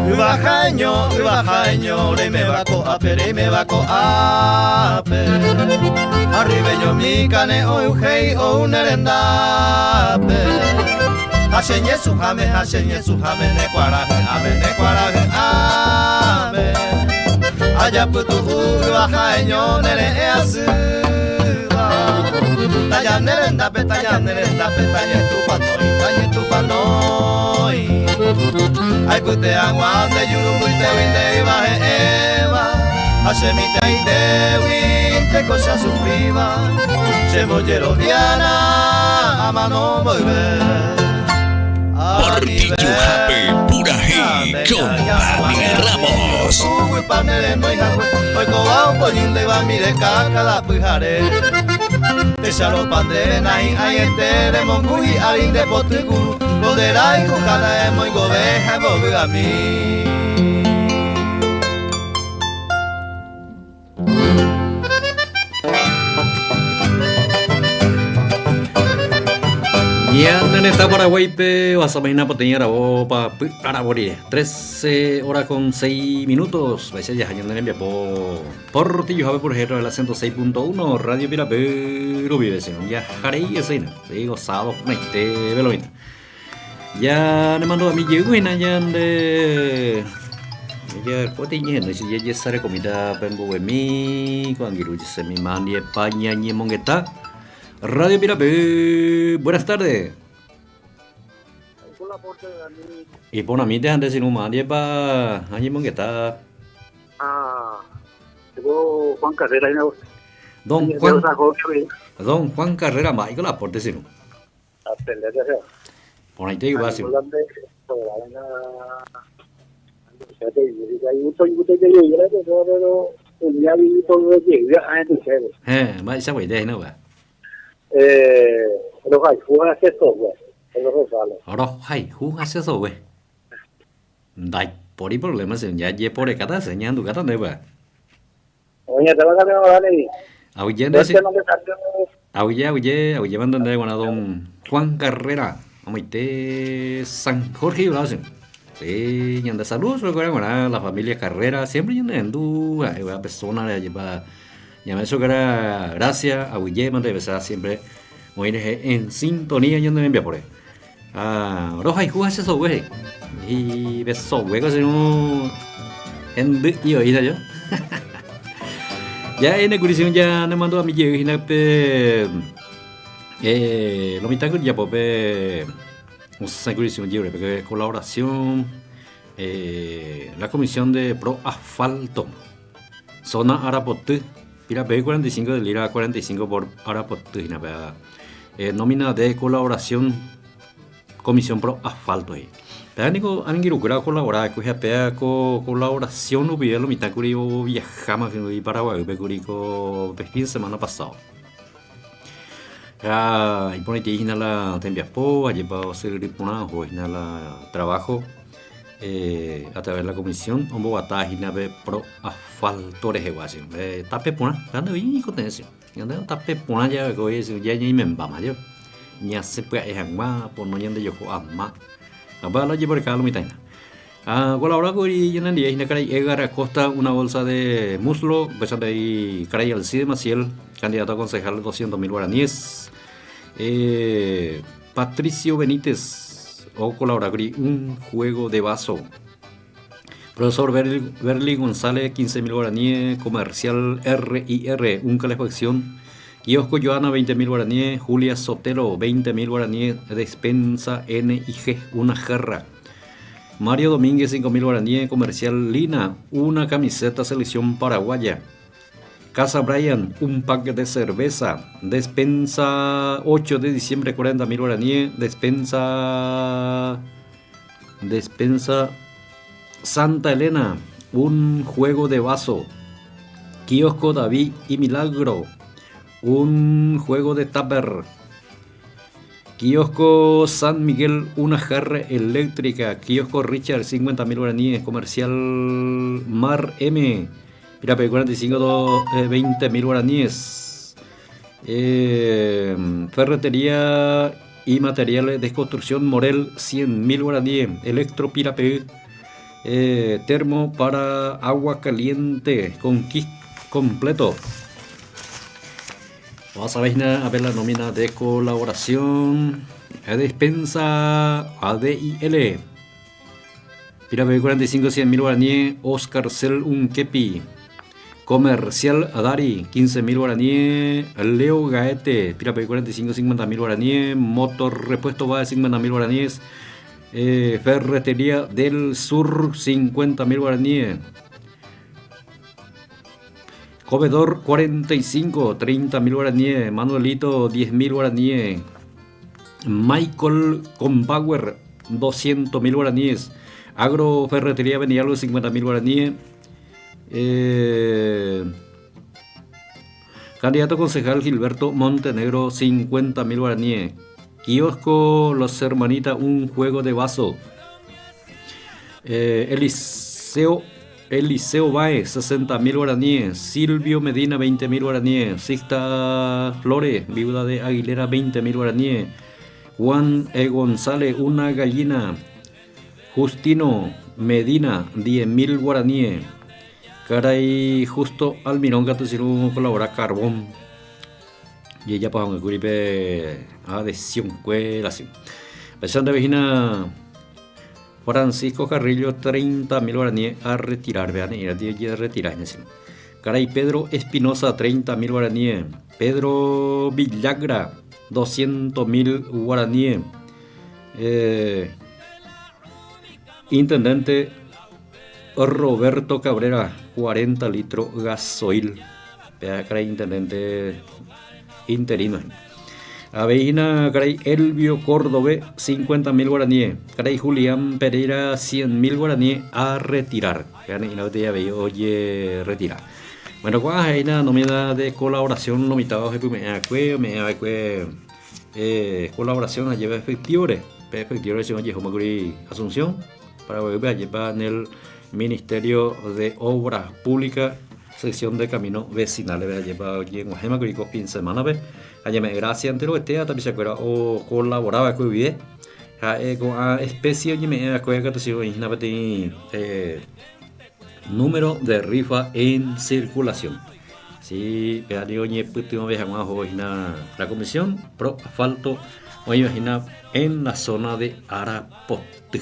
Yva ha'eño, yva ha'eño, reiméva ko'ápe, reiméva ko'ápe. Arribeño mi kane'õ uhéi ou ne rendápe. Ha che ñesũháme, ha che ñesũháme, ne kuarahy'ãme, ne kuarahy'ãme. Ajapytu'u yva ha'eño ne re'ẽ asýva. Taja ne rendápe, taja ne rendápe, tañetupanói, tañetupanói. Aipyte hag̃ua nde juru mbytégui nde yva he'ẽva, ha che mitãitégui teko che asufríva, che mbojeroviára amano mboyve. Portillo-hápe purahéi con Dani Ramos. Huguypa ne renói hague, oikóva opoñy ndéva mireka káda pyhare. Techaropa ndéve nahi'ãiete remongúi ári nde poty kuru, ko nde rayhuha nahemoingove ha embovy'ami. Ñane retã Paraguáipe ohasama hína peteĩ aravo papy aravo rire. 13 horas con 6 minutos. Vaicha jaha ñane rembiapo Portillo-hápe por ejemplo la 106.1 Radio Pirapy rupive, sino jaharei ese hína. Sí, gozado porãite veloína. Ya ne mandu'ami jeýgui hína ñande jarekóta iñehenói che jajesarekomíta pe mbovymi ko angirũ jesemi mandiepa ñañemongeta Radio Pirapy. Buenas tardes. Iporãmínte ha nde che irũ mandiepa añemongeta. Ah, Juan Carrera hína. Don Juan, Don Juan Carrera mba'éiko la aporte che irũ. Porãite igual sí. Héẽ, mba'eichaguaite hína upéva. Rohayhu ha che sogue. Ndaipóri problema che jajeporekáta hese ñahendukáta ndéve upéva. Aguyje nde che. Aguyje, aguyje, aguyje mante ndéve g̃uarã don Juan Carrera, amoite San Jorge Ibrao che. Sí, ñande saludo chupekuéra g̃uarã la familia Carrera, siempre ñanerendu ha'e upéva persona-re ajépa ñame'ẽ chupekuéra gracia, aguyje mante avesa siempre oĩ rehe en sintonía ñane rembiapóre. Ha rohayhu ha che sogue he'i. He'i pe sogue ko che irũ hendy'i oĩta jo. Ja ene kuri che irũ ja nemandu'ami jey hína pe eh, lo mitã kuri japo pe osẽ kuri che irũ jey pe colaboración eh, la comisión de pro asfalto zona Arapoty, Pirapey 45 de lira 45 por Arapoty hína pe. Nómina de colaboración Comisión Pro Asfalto he'i. Péva niko angirukuéra okolabora va'ekue ha péva ko colaboración rupive lo mitã kuri oviaháma kuri Paraguaýpe kuri ko pe fin de semana pasado. Ha iporãitei hína la tembiapo, ajépa osyryry porã oho hína la trabajo a través de la comisión omboguata hína pe Pro Asfalto rehegua che. Tape porã, ñande oĩ ñaikotevẽ che. Ñande tape porã javeko ñaimembáma jave, ñasẽ pya'e hag̃ua pono ñandejoho ama. Upéva la ojeporeka lo mitãina. Ha okolabora kuri ñanendive hína karai Edgar Acosta una bolsa de muslo, upéicha avei karai Alcides Maciel, candidato a concejal doscientos mil guaraníes. Patricio Benítez okolabora kuri un juego de vaso. Profesor Berly González, 15.000 guaraníes, Comercial RIR, un calefacción. Kiosco Joana, 20.000 guaraníes, Julia Sotelo, 20.000 guaraníes, Despensa NIG, una jarra. Mario Domínguez, 5.000 guaraníes, Comercial Lina, una camiseta selección paraguaya. Casa Bryan, un pack de cerveza. Despensa 8 de diciembre, 40.000 guaraníes, Despensa... Despensa Santa Elena, un juego de vaso. Kiosco David y Milagro, un juego de tupper. Kiosco San Miguel, una jarra eléctrica. Kiosco Richard, 50.000 guaraníes. Comercial Mar M, Pirape 45, 20.000 guaraníes. Ferretería y materiales de construcción Morel, 100.000 guaraníes. Electro Pirapé, termo para agua caliente con kit completo. Vamos a ver, a ver la nómina de colaboración. Despensa ADIL. Pirapé 45, 100.000 guaraníes. Oscar Cel Unkepi. Comercial Adari, 15.000 guaraníes. Leo Gaete, Pirapé 45, 50.000 guaraníes. Motor Repuesto va de 50.000 guaraníes. Ferretería del Sur, 50.000 guaraníes. Comedor 45, 30.000 guaraníes. Manuelito, 10.000 guaraníes. Michael Compower, 200.000 guaraníes. Agroferretería Benialgo, 50.000 guaraníes. Candidato concejal Gilberto Montenegro, 50.000 guaraníes. Kiosco Los Hermanitas, un juego de vaso. Eliseo, Eliseo Baez, 60.000 guaraníes. Silvio Medina, 20.000 guaraníes. Sixta Flores, viuda de Aguilera, 20.000 guaraníes. Juan E. González, una gallina. Justino Medina, 10.000 guaraníes. Karai Justo Almirón katu sirũ colabora carbón. Jejapa hag̃uékuri pe adhesión-kuéra. Péicha ndéve hína Francisco Carrillo 30.000 guaraníes a retirar, péva ne'ĩra ojerretira hína che. Karai Pedro Espinoza 30.000 guaraníes, Pedro Villagra 200.000 guaraníes, Intendente Roberto Cabrera 40 litro gasoil. Péva karai intendente interino. Avei hína karai Elvio Córdove 50 mil guaraníe, karai Julián Pereira 100 mil guaraníe a retirar. Péva ne'ĩra peteĩ avei ojeretira. Bueno, ko'ã ha'éina nómina de colaboración lo mitad ohepyme'ẽ va'ekue, ome'ẽ va'ekue colaboración ajépa efectivo-re. Pe efectivo-re che ojehóma kuri Asunción, Paraguaýpe ajépa en el Ministerio de Obras Públicas sección de Caminos Vecinales-pe ajépa oñeg̃uahẽma kuri ko fin semana-pe ha ñame'ẽ gracia enterovetéva tapichakuéra okolabora va'ekue guive ha'e ko'ã especie oñeme'ẽ va'ekue katu si oĩ hína peteĩ número de rifa en circulación. Si péva ningo oñepytyvõve hag̃ua oho hína la Comisión Pro Asfalto oĩva hína en la zona de Arapoty.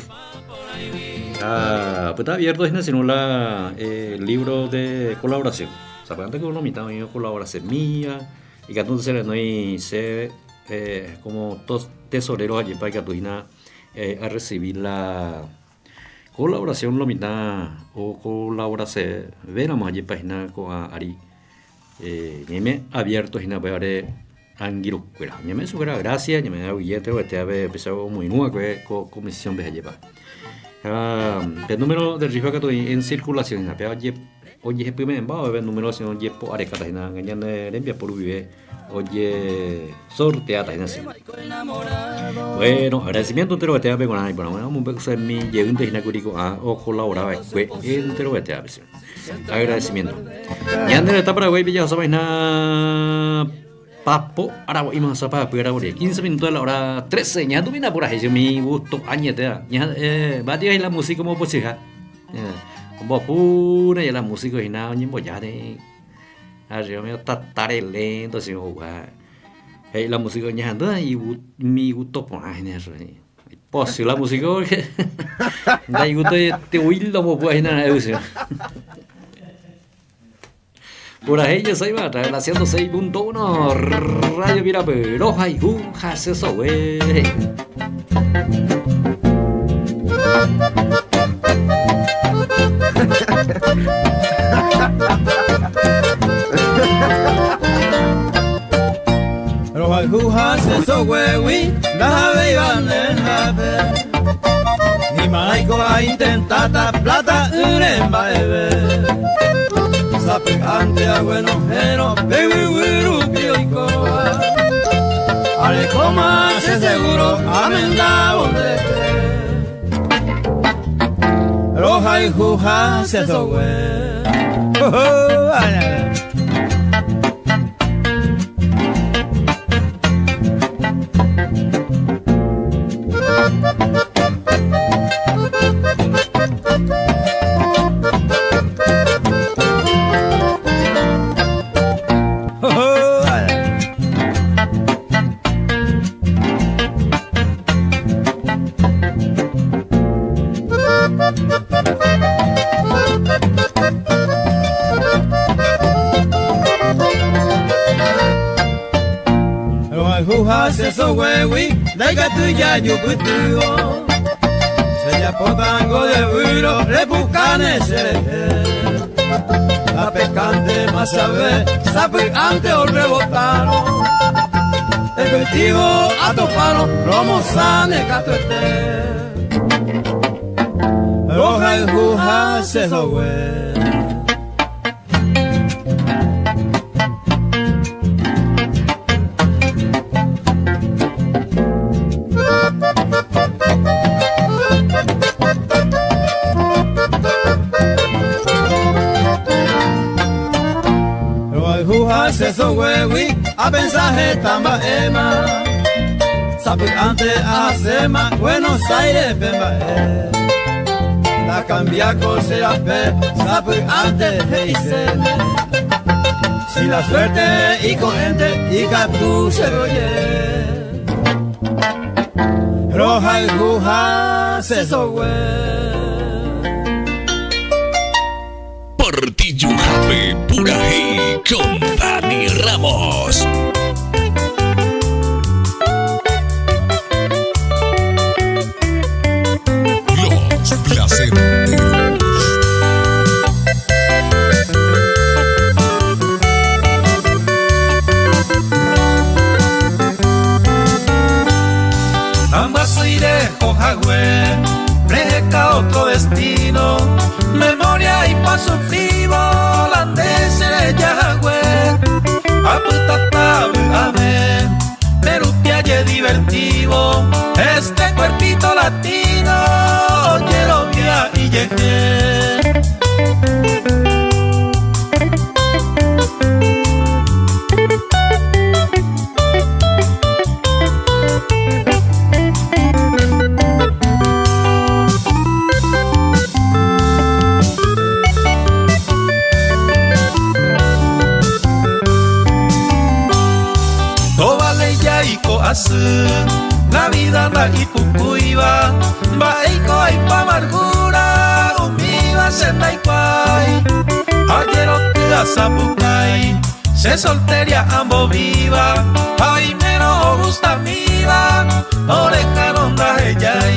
Ha opyta abierto hína sino la libro de colaboración. Sapy'ánte ko lo mitã oĩ ocolaborasemíva, ikatúnte che renói chéve como tesorero ajépa ikatu hína arrecibi la colaboración lo mitã ocolaborasevéramo ajépa hína ko'ã ary ñaime abierto hína upévare. Angirũkuéra. Ñame'ẽ chupekuéra grásia, ñame'ẽ aguyje enterovete ave upéicha omoirũ va'ekue ko comisión-pe ha'épa. Ha pe número de rifa katu oĩ en circulación hína, péva ojehepyme'ẽmba vove número sino ojepo'arekáta hína ñane rembiapo rupive ojesorteáta hína che. Bueno, agradecimiento enterovete ave g̃uarã iporã omombe'usemi jeýnte hína kuri ko'ã okolabora va'ekue enterovete ave che. Agradecimiento. Ñande retã Paraguáipe jahasa hína papo aravo'íma ohasa papy aravo'íre. 15 minutos de la hora 13. Ñahendumína purahéi che umi gusto añetéva. Ña, eh, mba'épa la música ombopochyha. Eh, ombopúna la músico hína oñembojáre. Arriba medio tatare lento si oguha. He'i la música ñahendu mi gusto porã hína eso. Pochy la música porque ndaigustaiete voi la ombopu hína ra'e ysyry. Purahéi jesáiva a través de la 106.1 Radio Pirapy, rohayhu ha che sogue. Rohayhu ha che soguégui ndahavéiva nde rape. Ni maraiko aintentáta plata ỹre mba'eve. Sapy'ánte aguenohérõ pe yvy rupi oikóva. Arekóma che seguro amendávo nderehe. Rohayhu ha che sogue. Oh, ay, ay. Rohayhu ha che soguégui ndaikatúi jajupytyvõ. Chejapo tango de výro repukáne cherehe. Apekánte masave sapy'ánte orrebotárõ. Efectivo atopárõ romosãne katuete. Rohayhu ha che sogue. Rohayhu ha che soguégui apensa heta mba'éma. Sapy'ánte ahaséma Buenos Aires-pe mba'e. Ndakambia ko che rape sapy'ánte he'iséne. Si la suerte iko'ẽnte ikatu che roje. Rohayhu ha che sogue. Portillo-hápe purahéi con Dani Ramos. Los placenteros. Ambyasy reho hague, reheka otro destino, memoria ipa sufrivo la nde che reja hague. Apytata vy'ave, pe rupi ajedivertívo, este cuerpito latino ojerovia ijehe. Tovale jaiko asy, la vida ndaipukúiva, mba'éiko aipo amargura, umíva che ndaikuái. Ajeroky asapukái, che solteria ambovíva, ha oimérõ ogustamíva, orehárõ ndahejái.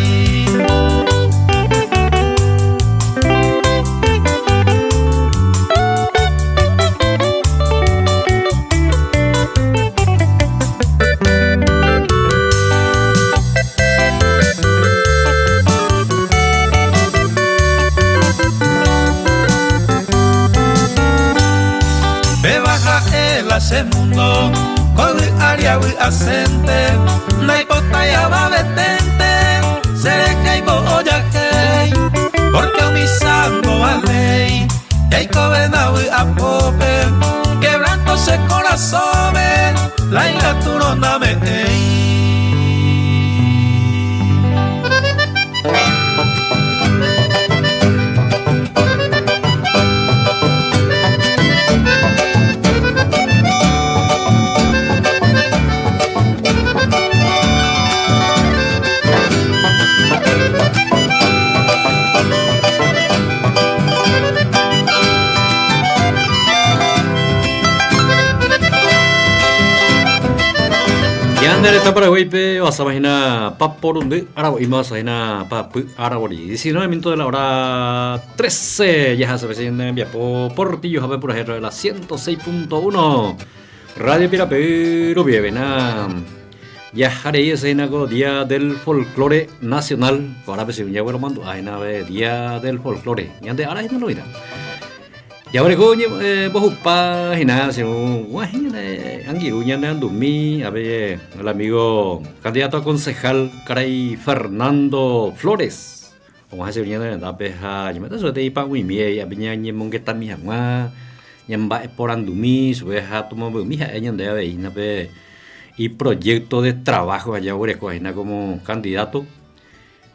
che mundo Ko yvy ári avy'asénte Ndaipotái avaveténte Che rehe imbo'ojahéi Porque umi santo valéi Jaikovéna vy'apópe Quebranto che korasõme La ikatúrõ name'ẽi. Ñande retã Paraguáipe ohasáva hína paporundy aravo'íma ohasa hína papy aravori. 19 minutos de la hora 13 jahaseve che ñande rembiapo Portillo hápe purahéi de la 106.1 Radio Pirapy rupivéna. Jaha rei ese hína ko Día del Folklore Nacional. Ko árape che ñagueromandu'a hína pe Día del Folklore. Ñande ára hína lo hína. Jaguereko mbohupa hína che guahẽ ñane angirũ ñane andumi ave el amigo candidato a concejal karai Fernando Flores. Og̃uahẽ che ñane rendápe ha ñame'ẽta chupe peteĩ pa'ũimi ape ñañemongetami hag̃ua, ñamba'eporandumi chupe ha tomombe'umi ha'e ñande avei hína pe iproyecto de trabajo aja oguereko hína como candidato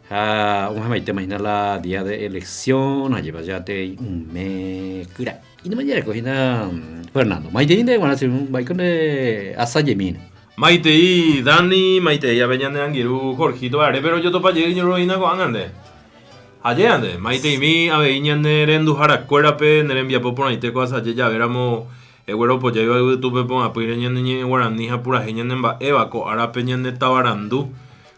ha og̃uahẽmaitéma hína la día de elección ha jepa jateĩ un mes kyra iñemajereko hína Fernando. Maitei ndéve g̃uarã che irũ, mba'éiko nde asajemi hína. Maitei Dani, maitei ave ñane angirũ Jorgito are, pero jotopa jey ñoroína ko'ág̃a nde. Ajéa nde, maiteimi avei ñane renduharakuérape ne rembiapo porãite ko asaje javéramo egueropojáiva yvytúpe po'apýre ñane ñe'ẽ guarani ha purahéi ñane mba'éva ko árape ñane tavarandu.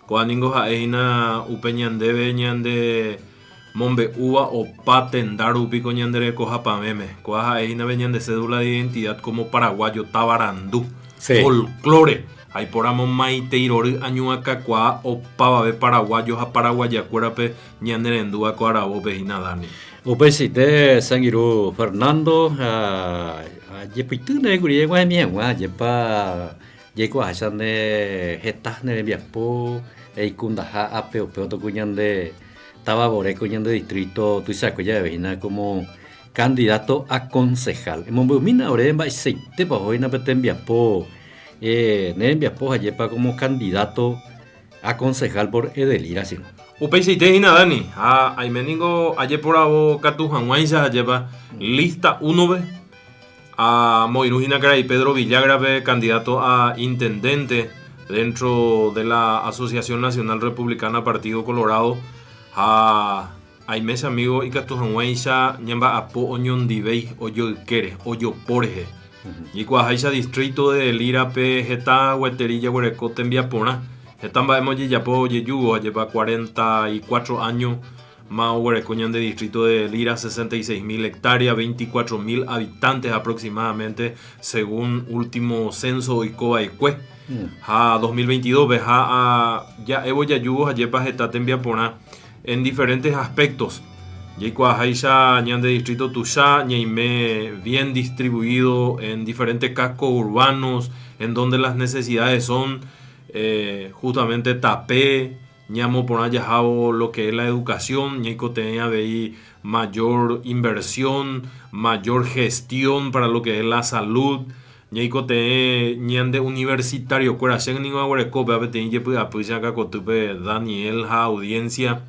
Kóa ningo ha'e hína upe ñandéve ñande mombe'úva opa tenda rupi ko ñande rekoha pavẽme. Kóa ha'e hína pe ñande cédula de identidad como paraguayo tavarandu, folklore. Aipóramo maitei rory añuakakuaa opavave paraguayo ha paraguayakuérape ñane rendúva ko aravópe hína Dani. Upeichaite che angirũ Fernando ha jepyty ndéve kuri eguahẽmi hag̃ua ajépa Jaikuaaháicha nde heta ne rembiapo eikundaha ápe upe otoku ñande táva vore ko ñande distrito tuichakue javeve hína como candidato a concejal. Emombe'umína ore mba'eichaitépa oho hína pe tembiapo ne rembiapo hajépa como candidato a concejal por Edelira sino. Upeichaite hína Dani, ha aime ningo ajeporavo katu hag̃uáicha hajépa lista uno-pe. Amoirũ hína karai Pedro Villagra-pe candidato a intendente dentro de la Asociación Nacional Republicana Partido Colorado ha aime che amigo ikatu hag̃uáicha ñamba'apo oñondivéi ojoykére, ojopo rehe. Jaikuaaháicha distrito de Lira-pe heta gueteri jaguereko tembiaporã, heta mba'éma ojejapo ojejúvo ajépa 44 año Ma oguereko ñande distrito de Lira 66.000 hectárea, 24.000 habitantes aproximadamente según último censo oikova'ekue ha 2022-pe ha ja'évo jajúvo hajépa heta tembiaporã en diferentes aspectos. Jaikuaaháicha ñande distrito tuicha ñaime bien distribuido en diferentes cascos urbanos en donde las necesidades son justamente tape, Ñamoporã jahávo lo que es la educación, ñaikotevẽ avei mayor inversión, mayor gestión para lo que es la salud, ñaikotevẽ ñande universitario-kuéra, che ningo aguereko péva peteĩ jepy'apy che akãkotýpe Daniel ha audiencia,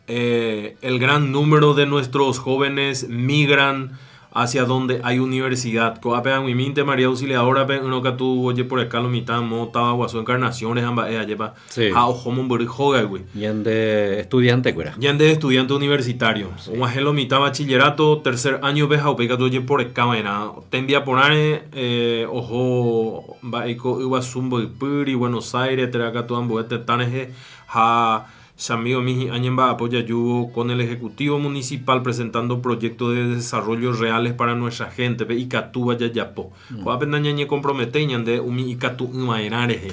El gran número de nuestros jóvenes migran hacia donde hay universidad. Ko'ápe ag̃uimínte María Auxiliadora-pe ỹrõ katu ojeporeka lo mitã mo táva guasu Encarnación-re ha mba'e ajépa ha oho mombyry hógagui. Ñande estudiante-kuéra. Ñande estudiante universitario. Og̃uahẽ lo mitã bachillerato tercer año-pe ha upéi katu ojeporeka va'erã tembiaporãre oho mba'éiko Yguasu mboypýri, Buenos Aires térã katu ambue tetã rehe ha Che amigo mi hi'ã ñemba'apo jajúvo con el Ejecutivo Municipal presentando proyectos de desarrollo reales para nuestra gente pe ikatúva jajapo. Ko'ápe nañañecomprometéi ñande umi ikatu'ỹva'erã rehe.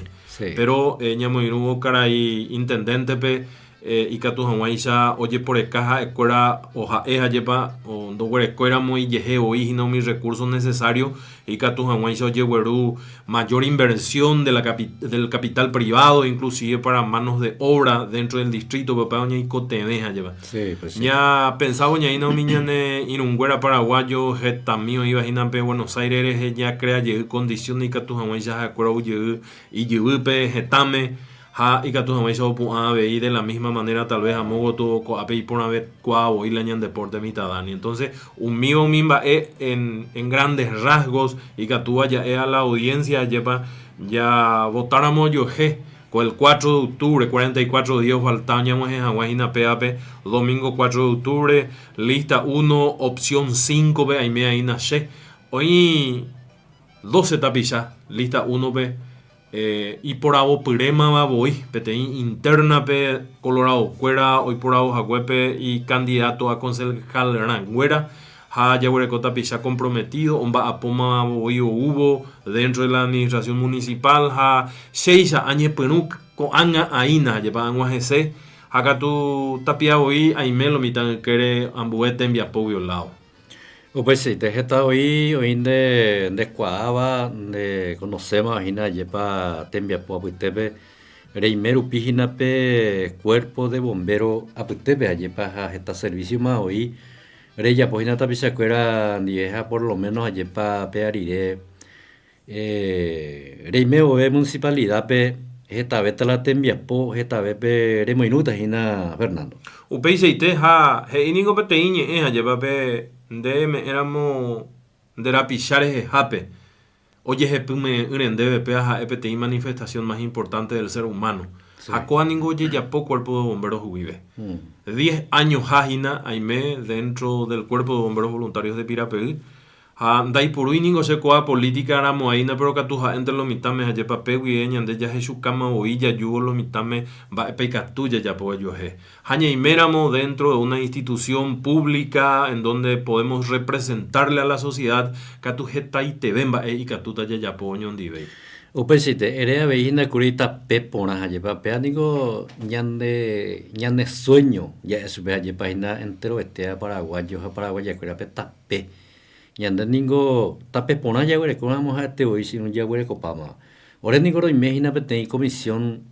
Pero ñamoirũvo karai intendente-pe. Ikatu hag̃uáicha ojeporeka ha'ekuéra oha'e ha jepa ndoguerekóiramo ijehe voi hína umi recurso necesario ikatu hag̃uáicha ojegueru mayor inversión de la del capital privado inclusive para manos de obra dentro del distrito pe upéva oñeikotevẽ ha jepa. Sí, pues sí. Ñapensávo ñaína umi ñane irũnguéra paraguayo hetami oĩva hína pe Buenos Aires rehe jacrea jey condición ikatu hag̃uáicha ha'ekuéra ou jey ijyvýpe hetãme Ha ikatu hag̃uáicha opu'ã avei de la misma manera tal vez amo gotyo ko'ápe iporãve kuaa voi la ñande porte mitã Dani. Entonces, umíva umi mba'e en, en grandes rasgos ikatúva ja'e a la audiencia ajépa ja votáramo ojuehe ko el 4 de octubre, 44 días ofalta oñag̃uahẽ hag̃ua hína pévape, domingo 4 de octubre, lista 1, opción 5-pe aime aína che. Oĩ 12 tapicha lista 1-pe Iporavopyrémava voi peteĩ interna-pe Colorado-kuéra oiporavo haguépe icandidato a concejal-rãnguéra ha jaguereko tapicha comprometido omba'apómava voi oúvo dentro de la administración municipal ha chéicha añepyrũ ko'ág̃a aína jepa ag̃uahẽse ha katu tapia voi aime lo mitã ykére ambue tembiapo violado. Upeichaite heta oĩ, oĩ nde ndekuaáva, nde konosémava hína ajépa tembiapo apytépe, reime rupi hína pe cuerpo de bombero apytépe ajépa ha heta servicio-ma oĩ rejapo hína tapichakuéra ndive ha por lo menos ajépa péa rire Reime vove municipalidad-pe hetavéta la tembiapo, hetave pe remoirũta hína Fernando. Upeichaite ha he'i ningo peteĩ ñe'ẽ ajépa pe nde eme'ẽramo nde rapicha rehehápe ojehepyme'ẽ'ỹre ndéve péva ha'e peteĩ manifestación más importante del ser humano. Ha kóva ningo ojejapo Cuerpo de Bomberos guive. Diez años-ha hína aime dentro del Cuerpo de Bomberos Voluntarios de Pirapey Ha ndaipurúi ningo che kóa política ramo aína pero katu ha'énte lo mitãme ha jepa pe guive ñande jahechukáma voi jajúvo lo mitãme mba'épa ikatu jajapo ajuehe. Ha ñaime ramo dentro de una institución pública en donde podemos representarle a la sociedad katu hetaiteve mba'e ikatúta jajapo oñondivéi. Upeichaite, ere avei hína kuri tape porã ha jepa péva niko ñande ñane sueño ja'e chupe ha jepa hína enterovetéva paraguayo ha paraguayakuérape tape. Ñande ningo tape porã jaguerekóramo ha'ete voi che irũ jaguerekopáma. Ore ningo roime hína peteĩ comisión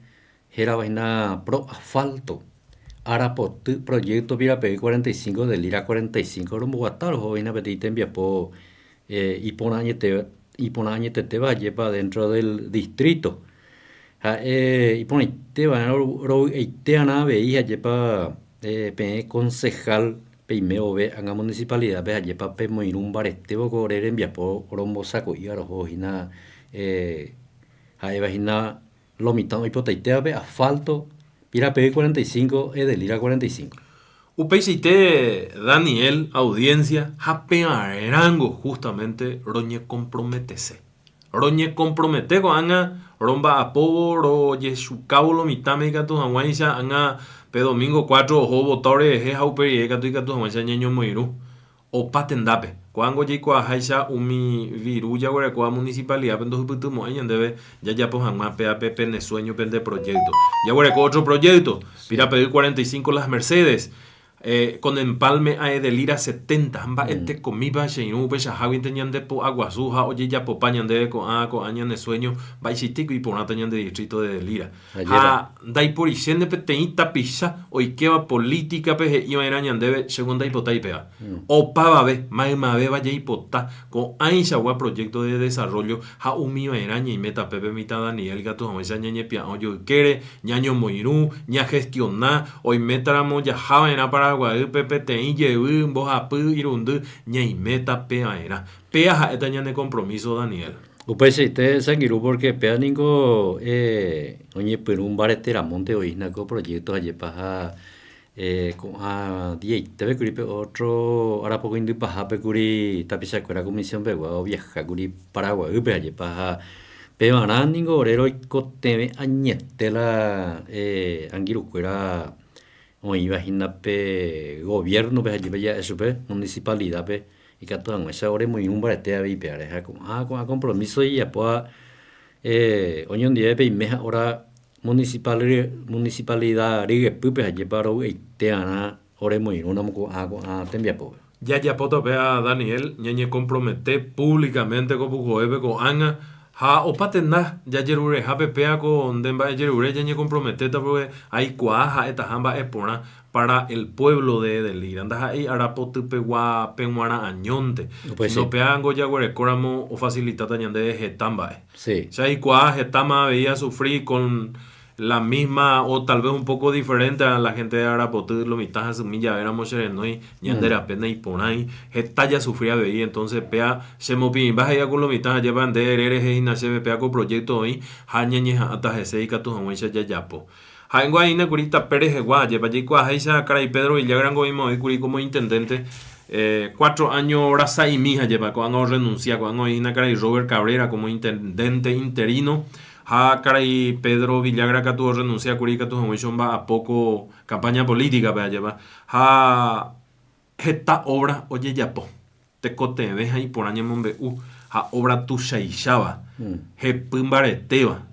hérava hína Pro Asfalto, ára poty proyecto Pirapey 45 de Lira 45 romboguata roho hína peteĩ tembiapo iporã añete iporã añetetéva ajépa dentro del distrito. Ha'e iporãite va'erã rovy'aite arã avei ajépa peẽ concejal Peime vove ág̃a municipalidad-pe ajépa pemoirũ mbaretévo ko ore rembiapo rombosako'íva roho hína ha'éva hína lo mitã oipotaitévape asfalto, Pirapey 45, Edelira 45. Upeichaite Daniel audiencia ha pevarãngo justamente roñekomprometese. Roñekompromete ko'ág̃a romba'apóvo rojechukávo lo mitãme ikatu hag̃uáicha ág̃a pe domingo cuatro oho vota orerehe ha upe rire katu ikatu hag̃uáicha ñañomoirũ opa tendápe. Ko'ág̃a ojeikuaaháicha umi viru jaguerekóva municipalidad-pe ndohypytymo'ãi ñandéve jajapo hag̃ua péape pene sueño pende proyecto. Jaguereko otro proyecto, Pirapey 45 Las Mercedes, Con empalme a Edelira 70, mba'etekomípa che irũ upeichaháguinte ñande po'aguasu ha ojejapopa ñandéve ko'ã ko'ã ñane sueño mba'eichaitéiko iporãta ñande distrito de Edelira. Ha ndaiporichéne peteĩ tapicha oikéva política-pe he'iva'erã ñandéve chéngo ndaipotái péva. Opavave, maymavéva jaipota ko'ãichagua proyecto de desarrollo ha umiva'erã ñaime tapépe mitã Daniel katu hag̃uáicha ñañepia'ã ojoykére, ñañomoirũ, ñagestiona, oimétaramo jahava'erã Paraguaýpe peteĩ jevy, mbohapy, irundy, ñaiméta peva'erã. Péa ha'éta ñane compromiso, Daniel. Upeichaite che angirũ porque péa ningo oñepyrũ mbarete ramónte oĩ hína ko proyecto ajépa ha ko'ã diaitépe kuri pe otro arapokõindy pahápe kuri tapichakuéra comisión pegua oviaha kuri Paraguaýpe ajépa ha pevarã ningo ore roikotevẽ añete la angirũkuéra oĩva hína pe gobierno-pe ajépa ja'e chupe municipalidad-pe ikatu hag̃uáicha oremoirũ mbarete avei péare ha ko'ã ko'ã compromiso ijapóva oñondive peime ha hora. Municipalidad ryepýpe ajépa rovy'aite'arã oremoirũramo ko'ã ko'ã tembiapópe. Jajapóta upéva Daniel, ñañekompromete públicamente ko pukovépe ko'ág̃a ha opa tenda jajerurehápe péa ko nde mba'ejerure ñañekomprometéta porque aikuaa ha'etaha mba'e porã para el pueblo de Edelira, ndaha'éi ára potypegua peg̃uarã añónte, sino péango jaguerekóramo ofacilitáta ñandéve heta mba'e. Sí. Che aikuaa hetáma avei asufri con la misma o tal vez un poco diferente a la gente de Arapoty, lo mitã hasymi javéramo che renói, ñande rape naiporãi, heta jasufri avei, entonces péa chemopirĩmba he'íva ku lo mitã ajépa nde ere rehe hína chéve péa ko proyecto oĩ ha ñañeha'ãta hese ikatu hag̃uáicha jajapo. Ha'éngo aĩna kuri tape rehegua, ajépa jaikuaaháicha karai Pedro Villagra-ngo oĩma oĩ kuri como intendente cuatro año rasa'imi ajépa ko'ág̃a orrenuncia, ko'ág̃a oĩ hína karai Robert Cabrera como intendente interino ha karai Pedro Villagra katu orrenuncia kuri ikatu hag̃uáicha omba'apo ko campaña política-pe ajépa ha heta obra ojejapo, tekotevẽ ha iporã ñemombe'u ha obra tuichaicháva, hepy mbaretéva,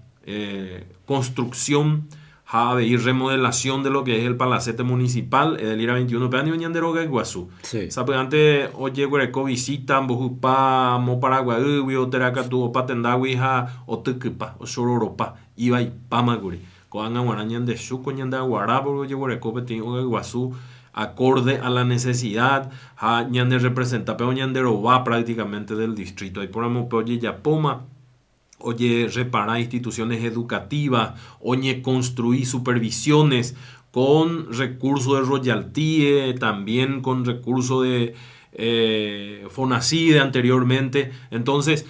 construcción ha avei remodelación de lo que es el palacete municipal, Edelira 21 pe ani ñande rogayguasu. Sapy'ánte ojeguereko visita mbohypa amo Paraguaýgui térã katu opa tendágui ha otykypa, ochororopa, ivaipáma kuri. Ko'ág̃a g̃uarã ñande chúko ñande aguara porque ojeguereko peteĩ ogayguasu acorde a la necesidad ha ñane representa pe oñanderova prácticamente del distrito. Aipóramo upe ojejapóma, ojerrepara instituciones educativas, oñeconstrui supervisiones con recurso de royaltie, también con recurso de Fonacide anteriormente. Entonces,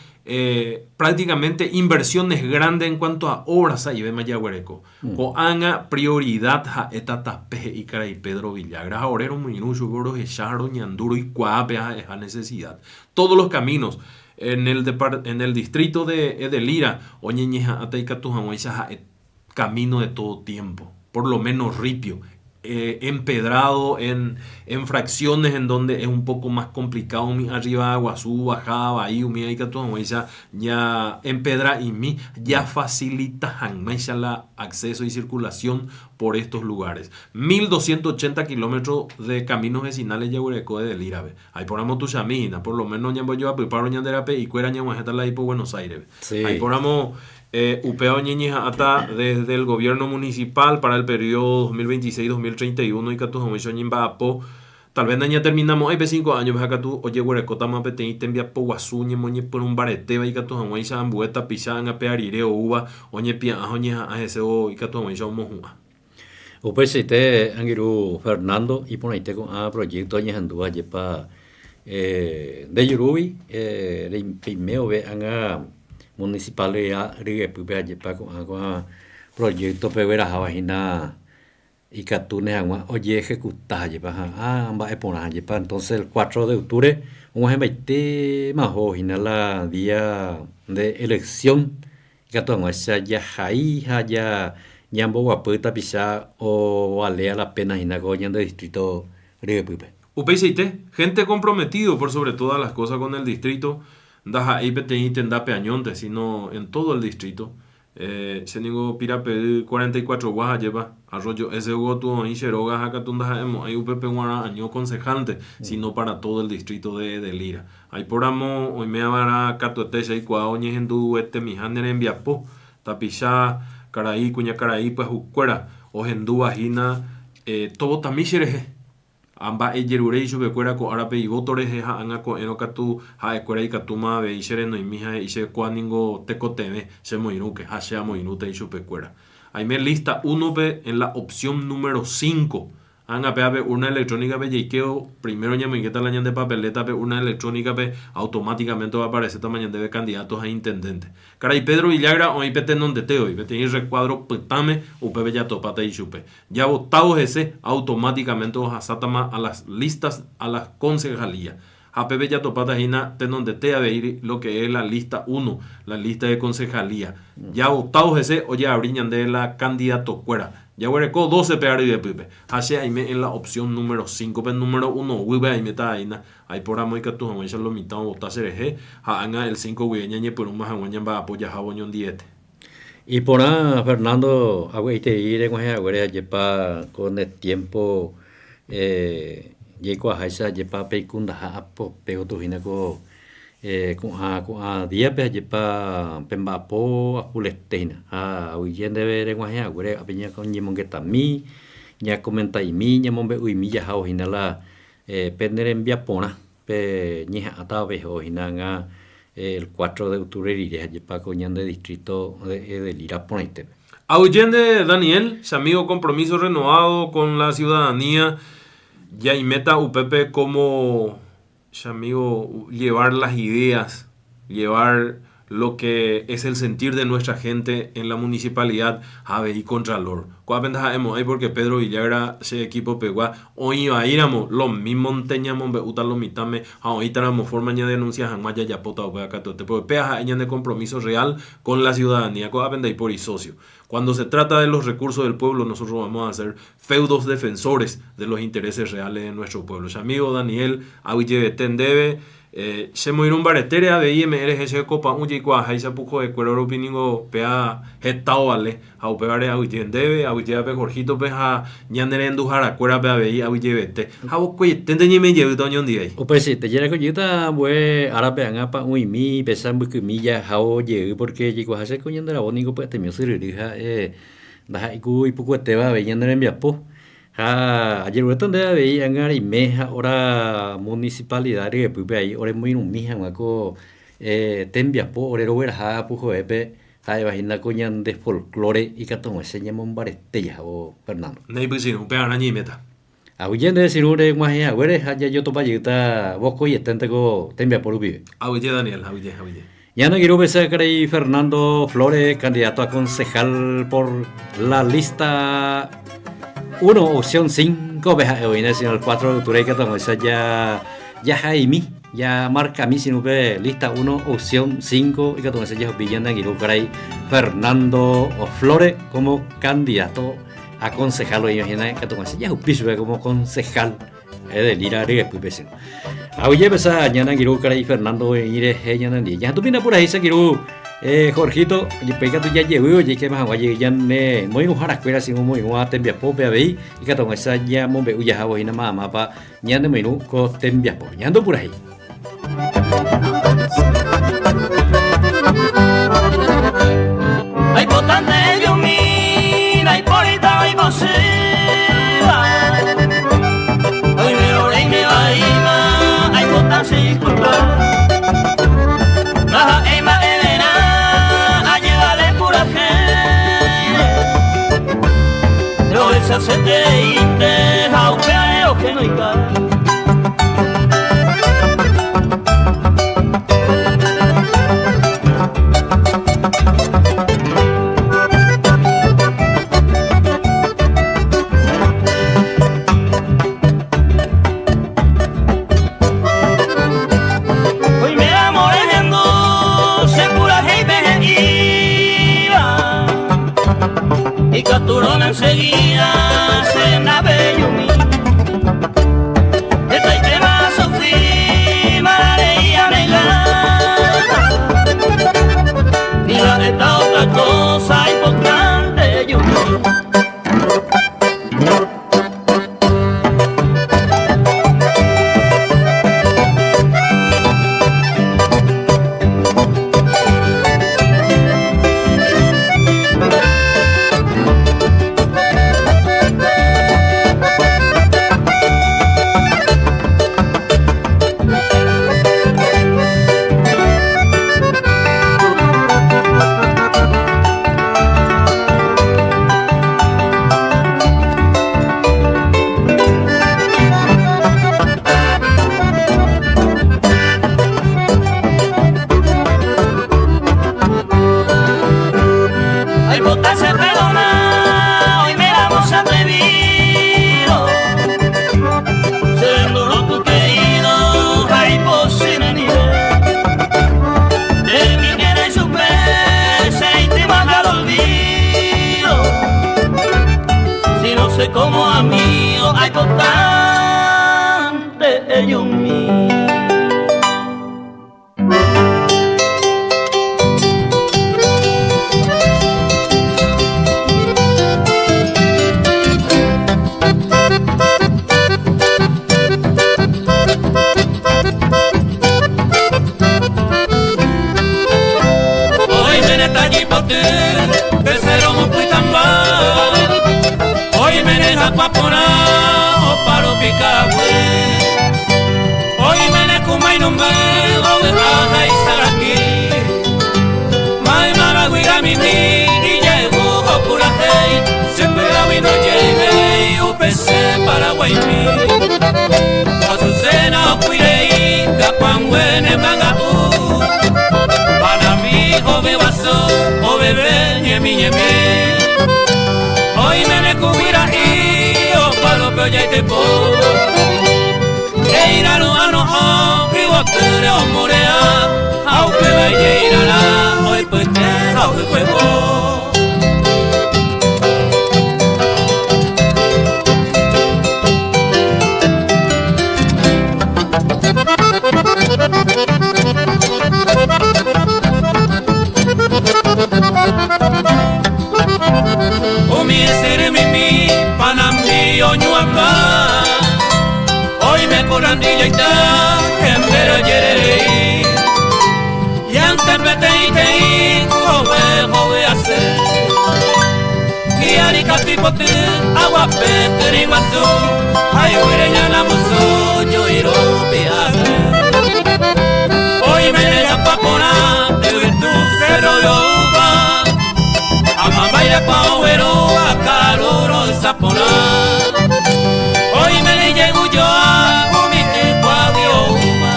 prácticamente inversiones grandes en cuanto a obras sa'ivéma jaguereko. Ko'ág̃a prioridad ha'éta tape he'i karai Pedro Villagra ha ore romoirũ chupe rohecha ha roñandu roikuaa pe ha'eha necesidad. Todos los caminos en el en el distrito de Edelira oñeñeha'ãta ikatu hag̃uáicha ha'e camino de todo tiempo, por lo menos ripio, empedrado en en fracciones en donde es un poco más complicado umi arriba guasu, bajada vai umíva ikatu hag̃uáicha ña empedra'imi jafacilita hag̃uáicha la acceso y circulación por estos lugares. 1280 kilómetros de caminos vecinales jaguereko Edelira-pe. Aipóramo tuichami hína, por lo menos ñambojoapypárõ ñande rape'ikuéra ñag̃uahẽta la ipo Buenos Aires-pe. Aipóramo upéva oñeñeha'ãta desde el gobierno municipal para el periodo 2026-2031 ikatu hag̃uáicha oñemba'apo, tal vez nañaterminamo'ãi pe cinco años-pe ha katu ojeguerekótama peteĩ tembiapo guasu ñemoñepyrũ mbaretéva ikatu hag̃uáicha ambue tapicha ág̃apea rire oúva oñepia'ã ha oñeha'ã hese ikatu hag̃uáicha omohu'ã. Upeichaite angirũ Fernando iporãite ko'ã proyecto añehendúva jepa nde jurúgui reime vove ág̃a municipal ryepýpe ajépa ko'ã ko'ã proyecto pegueraháva hína ikatúne hag̃ua ojeejecuta jepa ha mba'e porã jepa entonces el 4 de octubre og̃uahẽmbaitéma oho hína la día de elección Ikatu hag̃uáicha jahai ha ñamboguapy tapicha ovalea la pena hína ko ñande distrito ryepýpe. Upeichaite, gente comprometido por sobre todas las cosas con el distrito, ndaha'éi peteĩ tendápe añónte, sino en todo el distrito. Che ningo Pirapey 44 gua ajépa, Arroyo Ese gotyo oĩ che róga ha katu ndaha'emo'ãi upepe g̃uarã año concejal-nte, sino para todo el distrito de Edelira. Aipóramo oime'ava'erã katuete che aikuaa oñehenduetemiha ne rembiapo, tapicha, karai, kuñakarai pyahukuéra ohendúva hína tovotami che rehe. Ha mba'ejerure ichupekuéra ko árape ivóto rehe ha ág̃a ko'ẽrõ katu ha'ekuéra ikatúma avei che renoimi ha he'i che kóa ningo tekotevẽ che moirũke ha che amoirũta ichupekuéra. Aime lista uno-pe en la opción número cinco. Ág̃a pévape urna electrónica-pe jaikévo, primero ñamoingéta la ñande papeleta-pe urna electrónica-pe, automáticamente oaparecétama ñandéve candidato ha intendente. Karai Pedro Villagra oĩ pe tenondete voi, peteĩ recuadro pytãme, upépe jatopáta ichupe. Javotávo hese, automáticamente ohasátama a las listas a las concejalía. Ha pépe jatopáta hína tenondete avei lo que es la lista uno, la lista de concejalía. Javotávo hese ojeabri ñande la candidatokuéra. Jaguereko doce pe aryepýpe. Ha che aime en la opción número cinco pe número uno guýpe aiméta aína. Aiporamo ikatu hag̃uáicha lo mitã ovota cherehe ha ág̃a el cinco guive ñañepyrũma hag̃ua ñamba'apo jahávo oñondiete. Iporã Fernando ague'itei reg̃uahẽ haguére ajépa ko ne tiempo jaikuaaháicha ajépa peikundaha apope gotyo hína ko ko'ã ko'ã díape ajépa pemba'apo apulete hína ha aguyje ndéve reg̃uahẽ haguére ápe ñañemongetami, ñakomenta'imi, ñamombe'u'imi jahávo hína la pene rembiaporã. Pe ñeha'ãta oveho hína ág̃a el cuatro de octubre rire ha'épa ko ñande distrito de Edelira porãitépe. Aguyje Daniel, che amigo compromiso renovado con la ciudadanía, jaiméta upépe como che amigo llevar las ideas, llevar lo que es el sentir de nuestra gente en la municipalidad ha avei contralor. Ko'ápe ndaha'emo'ãi porque Pedro Villagra che equipo pegua oĩ vaíramo lo mímonte ñamombe'úta lo mitãme ha oĩtaramo forma ñadenuncia hag̃ua jajapóta upéva katuete porque péa ha'e ñane compromiso real con la ciudadanía ko'ápe ndaipóri socio. Cuando se trata de los recursos del pueblo nosotros vamos a ser feudos defensores de los intereses reales de nuestro pueblo. Che amigo Daniel aguyjevete ndéve Che moirũ mbaretére avei eme'ẽ rehe che kopa'ũ jaikuaaháicha pukoekuéra rupi ningo péa heta ovale, ha upévare aguyje ndéve, aguyje ápe Jorgito-pe ha ñane renduharakuérape avei aguyjevete. Ha vokoieténte ñaime jeýta oñondivéi. Upéichaite, jereko jeýta ambue árape ág̃a pa'ũimi pesa mbykymi jahávo jey, pórke jaikuaaháicha ko ñande ravo ningo py'atemi osyryry ha'e ndaha'éi ku ipukuetéva avei ñane rembiapo. Ha ajeruréta nde avei ág̃a reime ha ora municipalidad ryepýpe ai oremoirũmi hag̃ua ko tembiapo ore rogueraha Pujoépe ha'éva hína ko ñande folklore ikatu hag̃uáicha ñamombarete jahávo Fernando. Neipysyrõ, upearã ñaiméta. Aguyje nde sirũ reg̃uahẽ haguére ha jajotopa jeýta vokoieténte ko tembiapo rupive. Aguyje Daniel, aguyje, aguyje. Ñane angirũ pese karai Fernando Flores, candidato a concejal por la lista 1, opción 5, pe ha'e oĩne, sino el 4 de octubre ikatu hag̃uáicha ja jahaimi, ja markami sino pe lista 1, opción 5, ikatu hag̃uáicha jahupi ñane angirũ karai Fernando Flores como candidato a concejal oĩva hína ikatu hag̃uáicha jahupi chupe como concejal. Edelira ryepýpe che. Aguyje pesa ñane angirũ karai Fernando oĩ rehe ñanendie. Ñahendúmína purahéi che angirũ Jorgito, jepéi katu jajevy ojeikéma hag̃ua jey ñane moirũharakuéra che omoirũva tembiapópe avei ikatu hag̃uáicha ñamombe'u jahávo hína mamápa ñanemoirũ ko tembiapópe. Ñahendu purahéi. Aipotánte ejumi, ndaipórita oipochýva. Oimérõ reime vaíma, aipota che disculpa. Ndaha'éi mba'everã, ajevale purahéire. Rohechasetereínte ha upévare ohenoika. Oiméramo rehendu che purahéipe he'íva, ikatúrõ enseguida che ndapejumi. Hetaitéma asufri, mararei anegana. Ni ha'éta otra cosa importante jumi. Heta jipoty tercero mopytamba Oimene hakuaporã oparupi ka'aguy Oimene kumainumby ovy'a ha isaraki Maymáva guyramimi ijehu opurahéi Chepy'agui ndojehéi upe che Paraguaimi Azucena okuirei Kakuangue nemanga'u Panambi hove guasu oveve ñemi ñemi Oimene kuvira'i oparupi ojaitepo Eiraru'ãno'õ yvotýre omorea Ha upéva ijeirarã oipyte ha ohykuevo. Umi esyrymimi Panambi oñuamba Oime korandijaita hembere ojererei Yante peteĩteĩ hove hove asy Hi'arikatu ipoty aguape tyrĩguasu Ha yvýre ñanamusu ju'irupi asy Oimene japaporã yvytu cerro oúva Amambairepa ogueru akarúrõ ysaporã Oimene ijegujoa umi ykuágui oúva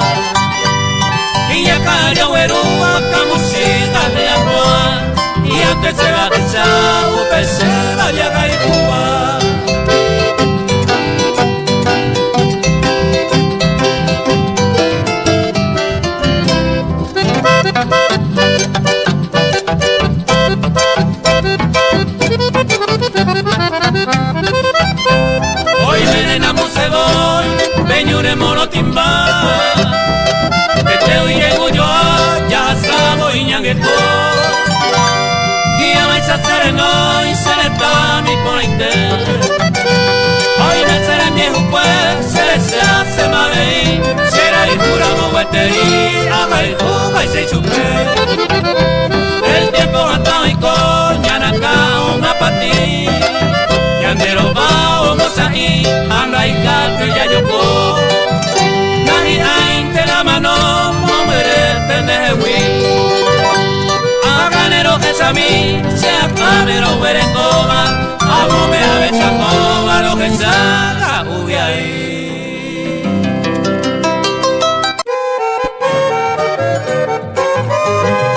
Iñakãre oguerúva kamusi ha'eakua Hi'ante cheva'echa upe chéva jahayhúva. Oimene namusevoi peñure morotimba Teteo ijegujoa jahasávo iñangeko Hi'avaicha cherenói che retãmi porãite Oime che rembiehukue cherecha chemavei Cherayhúramo gueteri ahayhúvaicha ichupe El tiempo hatã oiko ñanakã omapatĩ Ñande rova omocha'ĩ ha ndaikatúi jajoko Nahi'ãinte la mano mombyryete ndehegui Ág̃ane rohechami che akãme roguerekóva Amóme avechakóva rohecha ka'uviai.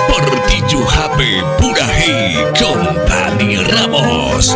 Portillohápe purahéi con Dani Ramos.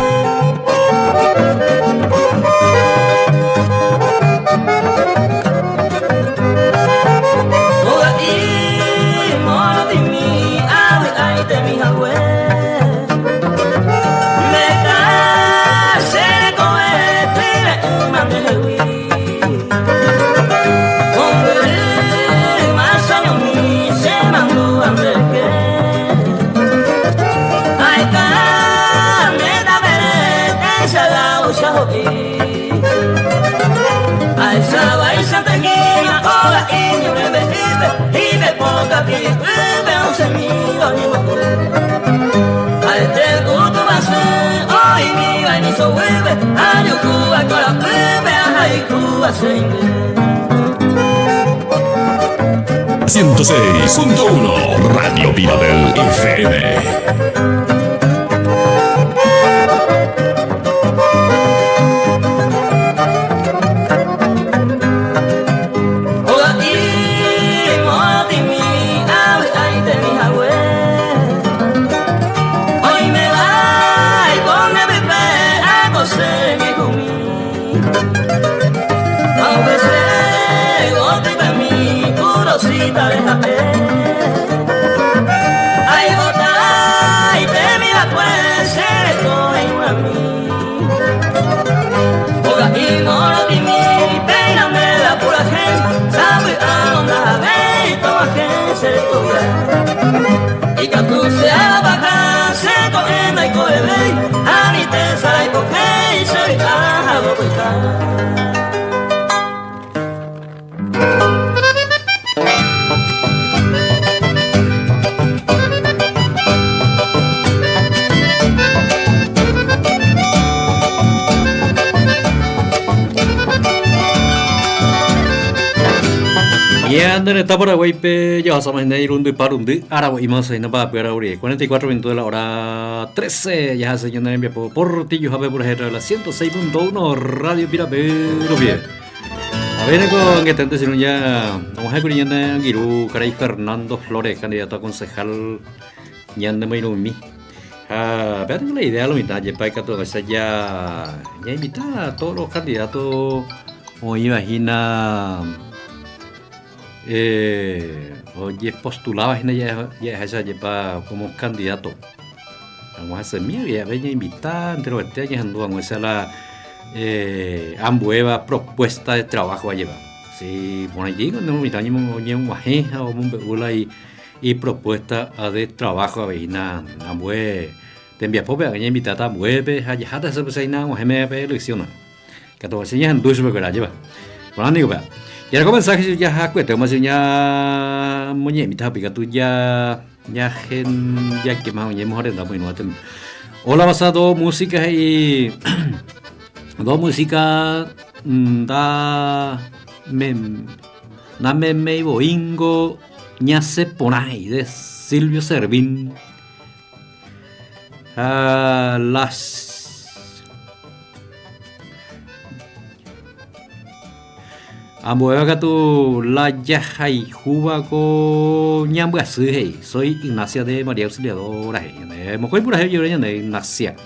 106.1 Radio Vida del FM. Ay, Ñande retã Paraguáipe jahasama hína irundypa rundy aravo'íma osẽ hína mba'apy aravorie. 44 minutos de la hora 13 jahase ñane rembiapo Portillo-hápe purahéi la 106.1 Radio Pirapy rupive. A ver, ko angeténte sino ya og̃uahẽkuri ñane angirũ karai Fernando Flores, candidato a concejal ñane moirũmi. Ha péa ningo la idea lo mitã jepa ikatu hag̃uáicha ja ñainvita a todos los candidatos oĩva hína eh, ojepostuláva hína ja'eháicha jepa como candidato. Hag̃ua hesemi avei ñainvita enterovete ñahendu hag̃uáicha la eh, ambuéva propuesta de trabajo ajépa. Si porãite ningo mitã oñeg̃uahẽ ha omombe'u la Ipropuesta de trabajo avei hína ambue tembiapópe avei ñainvitáta ambuépe ha jaháta hese pysa hína og̃uahẽme pe elección-ra. Katu avei ñahendu chupekuéra, ajépa. Porã niko péva. Jareko mensaje che jahakuete oma che ñamoñe'ẽmíta hape katu ja ñahen jakéma oñemohorenda moirũva tem. Hola basado música he'i do música nda mem nameméi voíngo Ñasẽ porã he'i de Silvio Servín ha las Ambuéva katu la jahayhúva ko ñambyasy he'i, soy Ignacia de María Auxiliadora he'i ñande. Mokõi purahéi ojerure ñande Ignacia.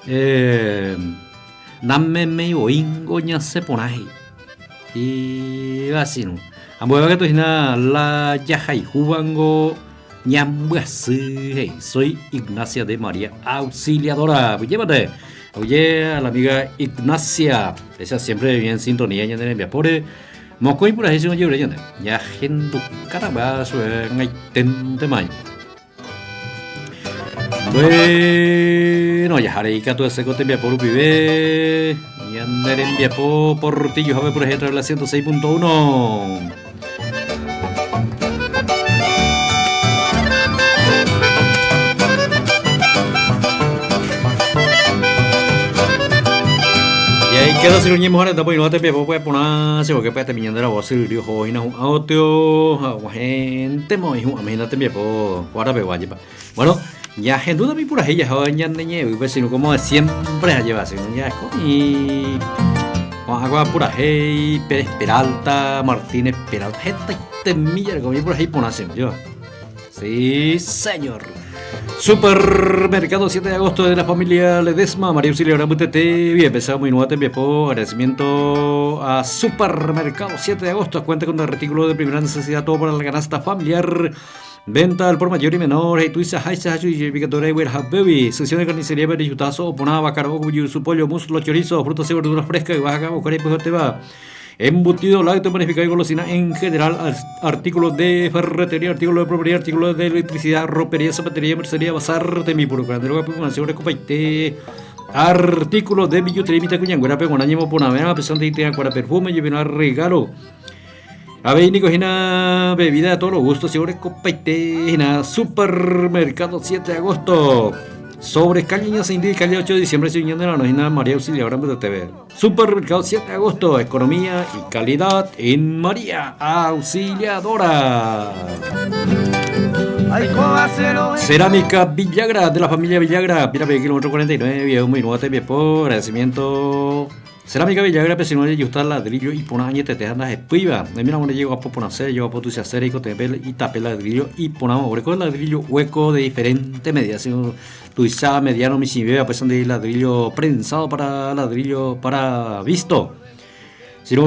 Eh, nameméi voíngo ñasẽ porã he'i. Ivasirũ. Ambuéva katu hína la jahayhúvango ñambyasy he'i. Soy Ignacia de María Auxiliadora. Aguyjémante. Aguyje a la amiga Ignacia. Esa siempre bien sintonía ñane rembiapóre. Mokõi purahéi che ojerure ñande. Ñahendukáta chupe ag̃aiténtema. Bueno, jaha ikatu ese ko tembiapo rupive. Ñane rembiapo Portillo Jave por ejemplo la 106.1. Y ahí queda si ñemohara ndapo irũva tembiapo puede porã che porque puede ñande la voz syryry oho hína hu'ã otyo ha oguahẽntema oĩ hu'ãme hína tembiapo ko ára pegua jepa. Bueno, ñahendúta mi purahéi jaháva ñane ñe'ẽvýpe sino como de siempre jajeva sino ñahekomi ko'ãgua purahéi Pérez Peralta, Martínez Peralta hetaitemi jarekomi purahéi porã sino jeva. Sí, señor. Supermercado 7 de agosto de la familia Ledesma, María Auxiliadora Mbytete, bien, empezamos y nueva tembiapo, agradecimiento a Supermercado 7 de agosto, cuenta con artículos de primera necesidad, todo para la canasta familiar, venta al por mayor y menor, hey, tuisa, haisa, hachu, y picadora, y baby, sección de carnicería, periyutazo, oponaba, bacaro, su pollo, muslo, chorizo, frutas y verduras frescas, y baja, y pues te va. Embutido, lácteo, panificado y golosina en general, artículos de ferretería, artículos de plomería, artículos de electricidad, ropería, zapatería, mercería, bazar, temipuro, grandero, artículos de billutería, mitakuñanguéra, peguarã, ñemoporãvéva, pesante y térã perfume, jepirã, regalo. Avei niko hína bebida de todos los gustos, seguro copaite hína Supermercado 7 de agosto. Sobre calle Ñasaindy, calle 8 de diciembre, si de la hína María Auxiliadora TV. Supermercado 7 de agosto, economía y calidad en María Auxiliadora. Cerámica Villagra, de la familia Villagra, Pirape, kilómetro 49, viejo muy nuevo, por agradecimiento. Cerámica Villagra pe sino ojejusta ladrillo iporã añetete ha ndahepýiva. Oiméramo rejeguapo porãse, rejeguapo tuichase reikotevẽ pe itape ladrillo iporãva. Oreko ladrillo hueco de diferente medida, sino tuicha, mediano, michĩvéva, upéicha ndéi ladrillo prensado para ladrillo para visto. Sino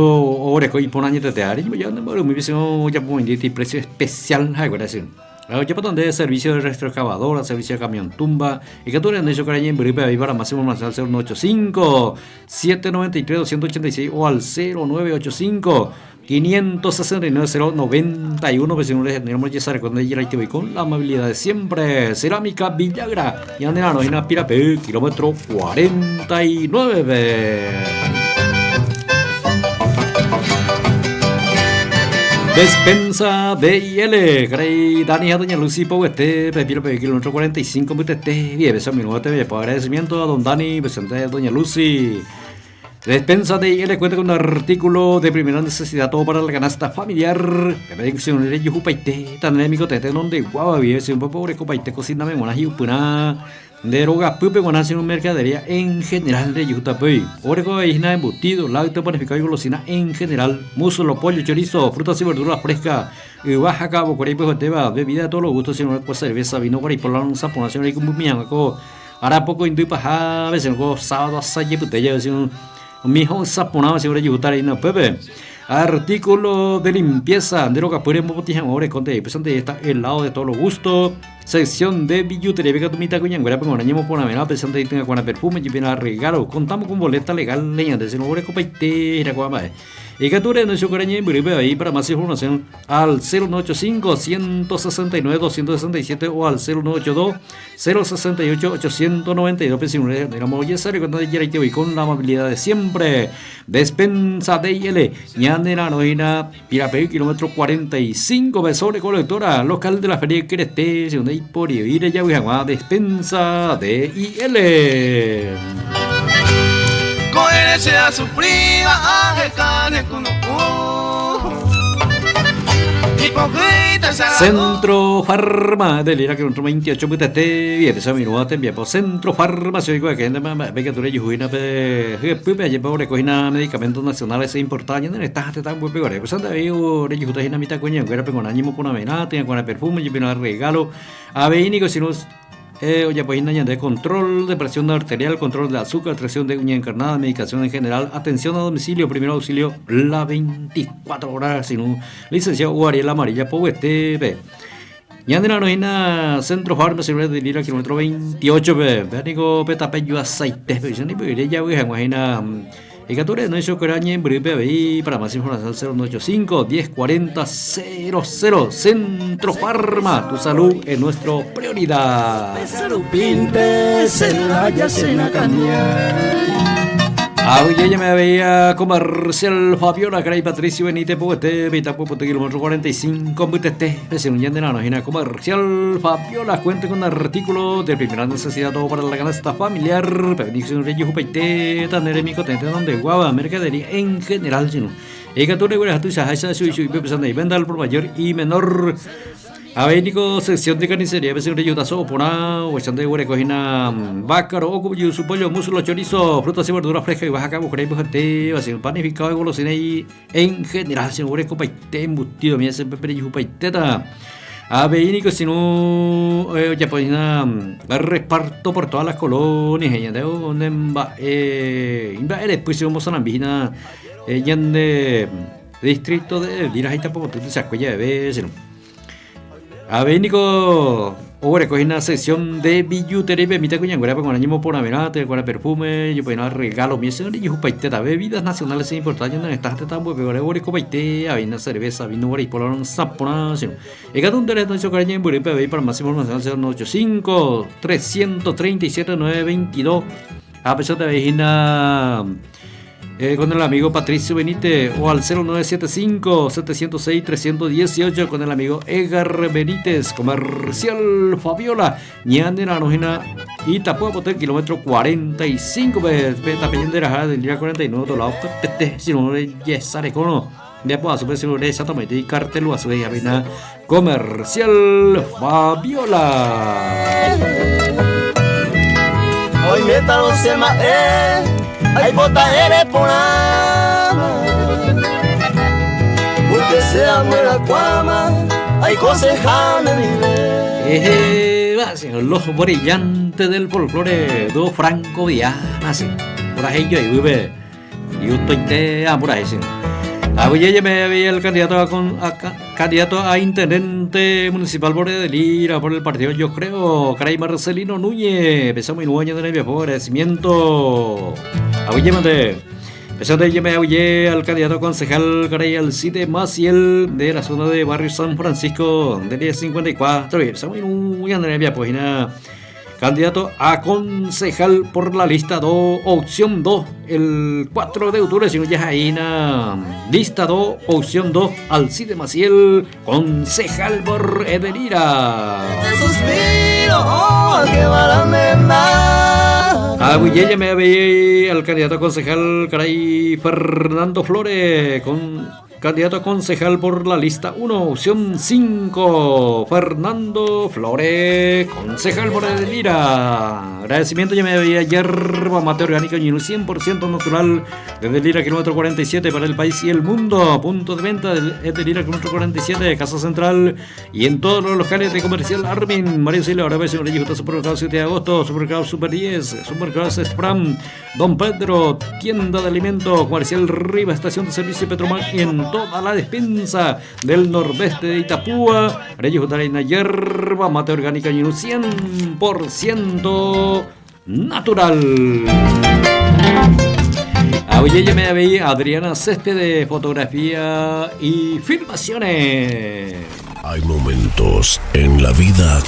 oreko iporã añetete ha reñemboja nde mbo'erumípe sino ojapo precio especial ha'ekuéra sino. Ojapóta nde servicio de retroexcavadora, servicio de camión tumba, ikatu rende choka reñembyrýpe avei para más información al 0185 793 286 o al 0985 569 091 vecino de General Moyesar con de con la amabilidad de siempre. Cerámica Villagra, Ñanera Noina Pirapé, kilómetro 49. Despensa DIL, karai Dani ha doña Lucy Poguete, Pepiro pe kilómetro 45 mbytete, bien, esa minuto te agradecimiento a don Dani, presente doña Lucy. Despensa de IL cuenta con artículo de primera necesidad todo para la canasta familiar. Jupaite, tanémico tete donde guava vive, si un pobre copaite cocina me hiupyrã nde rogapýpe g̃uarã sino mercadería en general de Yutapy. Oreko isna embutido, lácteo, panificado y golosina en general, muslo, pollo, chorizo, frutas y verduras frescas, yva ha ka'avokuéra ipyhotéva, bebida de todos los gustos, sino cerveza, vino, guaraipola, saporã, sino reikumbymi'ãva Ára pokõindy paha avese ko sábado asajepyte jave si umi ho'ysã porãva si orejuhúta reína upépe. Artículo de limpieza nde rogapy remopotĩ hag̃ua orekónte péicha nde está helado de todos los gustos. Sección de billutería katu mitãkuñanguérape g̃uarã ñemoporãverã péicha nde itỹakuãra perfume jepiverã regalo. Contamos con boleta legal ñande si no orekopaite hína ko'ã mba'e. Ikatu rehenói chupe reñe'ẽmbyrýpe avei para más información al 0985 169 267 o al 0982 068 892 pe ramo ojesareko ndajejareite voi con la amabilidad de siempre. Despensa DIL, ñane rarõina Pirapey kilómetro 45 Besore colectora local de la Feria Crete, segunda ipori'oíre javy hag̃ua Despensa DIL. Ko'ẽre che asufríva aheka ne kunu'ũ. Centro Farma de Lira kilómetro 28 mbytete viepesa omirũva tembiapo Centro Farmacéutico de Kenda mba'épa ikatu rejuhu hína pe hyepýpe ajépa oreko hína medicamentos nacionales importado ñane retã ha tetã ambuépe guare upéicha avei rejuhúta hína mitãkuñanguérape g̃uarã ñemoporãverã tyakuã perfume jepiverã regalo avei niko sino Ojapo hína ñande control de presión arterial, control de azúcar, extracción de uña encarnada, medicación en general, atención a domicilio, primer auxilio la 24 horas, sino licenciado Hugo Ariel Amarilla Poguete, Ñande rano hína Centro Farmacia de Lira, kilómetro 28, pe, pe niko pe tape juasaite, pe, ni pe javy hag̃ua hína Ikatu rehenói chokora ñembyrype avei para más información 0985 1040 00 Centro Farma, tu salud es nuestra prioridad. Aguille me veía comercial Fabiola Cray Patricio Benítez Poguete, Vita Popote, kilómetro 45, Mbytete, Pese un de la comercial Fabiola cuenta con artículo de primera necesidad todo para la canasta familiar, Bendición Reyes Jupaite, Tanere Micotente, donde guava, mercadería en general, sino. Ikatu regueraha tuichaháicha chuichuípe upéicha venta al por mayor y menor. Avei niko sección de carnicería pe rejutaso so'o porã, ohecha nde guereko hína vaca ro'o, kujusu, pollo, muslo, chorizo, frutas y verduras frescas yva ha ka'avukuéra ipyhatéva, sino panificado y golosina y en general sino guerekopaite embutido mi ese pe rejupaitéta. Avei niko sino ojapo hína reparto por todas las colonias he'i ñande ne mba'e imba'erepy che omosarambi hína ñande distrito de Elvira ha Itapopoty tuichakue javeve sino. Avei niko oguereko hína sección de billutería mitãkuñanguérape g̃uarã ñemoporãverã, térã perfume, jopyrã regalo umi ese ojehupaitéta bebidas nacionales sin importar ñane retã ha tetã ambuépe guare oguerekopaite avei hína cerveza, vino, guaraipola ra'ysã porã sino. Ikatu nde rehenói chokare ñembyrýpe avei para más información 085 337 922 ha péichante avei hína Con el amigo Patricio Benítez o al 0975 706 318 con el amigo Edgar Benítez, Comercial Fabiola, Ñane Rarojena y Tapuapote, kilómetro 45, pe tape raja del día 49, otro lado, pete, si no, yesarekono, de apoazo, pe, si no, exactamente, y cartel, a su Comercial Fabiola. Hoy me Los brillantes del folclore, do Franco Viana, sí. Por ahí yo ahí vive. Gustoite apurahéi. Aguyje me el candidato a, con, a, candidato a intendente municipal por Edelira, por el partido Yo Creo, Caray Marcelino Núñez. Empezamos y nuevo de la agradecimiento. Aguyje mande. Empezando yo me aguyé al candidato a concejal Caray Alcide Maciel de la zona de barrio San Francisco del día 54. Empezamos y nuevo de la pues, Candidato a concejal por la lista 2, opción 2, el 4 de octubre, si no ya ahí na lista 2, opción 2, Alcide Maciel, concejal por Edelira. Aguyje me avei al candidato a concejal Caray Fernando Flores con Candidato a concejal por la lista 1, opción 5, Fernando Flores, concejal por Edelira. Agradecimiento ya me había hierba mate orgánica y un 100% natural desde Lira, kilómetro 47 para el país y el mundo. Punto de venta de Edelira, kilómetro 47, Casa Central y en todos los locales de comercial Armin. Mario Silva, ahora ves, Supermercado 7 de agosto, Supermercado Super 10, Supermercado Spram. Don Pedro, tienda de alimentos, comercial Riva, estación de servicio Petromar y en toda la despensa del nordeste de Itapúa. Reyes Jutarina, hierba, mate orgánica y un 100% natural. Oye, me veía Adriana Céspedes, fotografía y filmaciones. Hay momentos en la vida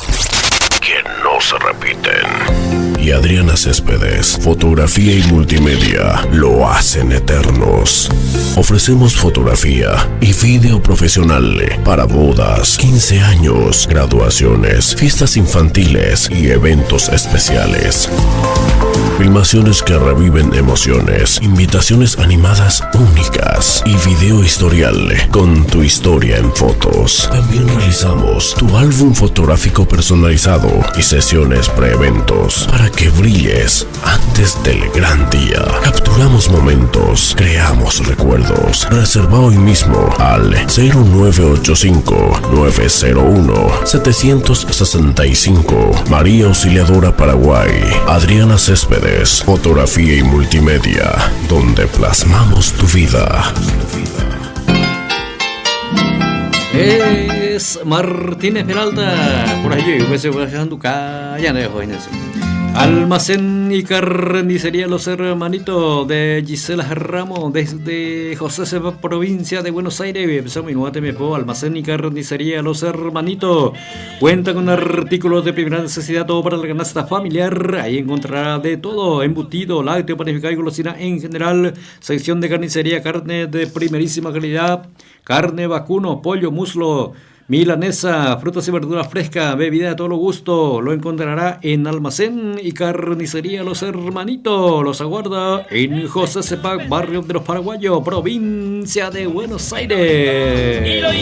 que no se repiten. Y Adriana Céspedes, fotografía y multimedia, lo hacen eternos. Ofrecemos fotografía y video profesional para bodas, 15 años, graduaciones, fiestas infantiles y eventos especiales. Filmaciones que reviven emociones, invitaciones animadas únicas y video historial con tu historia en fotos. También realizamos tu álbum fotográfico personalizado y sesiones preeventos para que brilles antes del gran día. Capturamos momentos, creamos recuerdos. Reserva hoy mismo al 0985 901 765 María Auxiliadora Paraguay. Adriana Céspedes, fotografía y multimedia, donde plasmamos tu vida. Es Martínez Peralta, por allí, ya no Almacén y carnicería Los Hermanitos de Gisela Ramos desde José Seba, provincia de Buenos Aires. Empezamos y no Almacén y carnicería Los Hermanitos. Cuenta con artículos de primera necesidad, todo para la canasta familiar. Ahí encontrará de todo: embutido, lácteo, panificado y golosina en general. Sección de carnicería, carne de primerísima calidad, carne vacuno, pollo, muslo. Milanesa, frutas y verduras frescas, bebida de todo lo gusto. Lo encontrará en Almacén y Carnicería Los Hermanitos. Los aguarda en José Sepac, barrio de los Paraguayos, provincia de Buenos Aires. Y lo que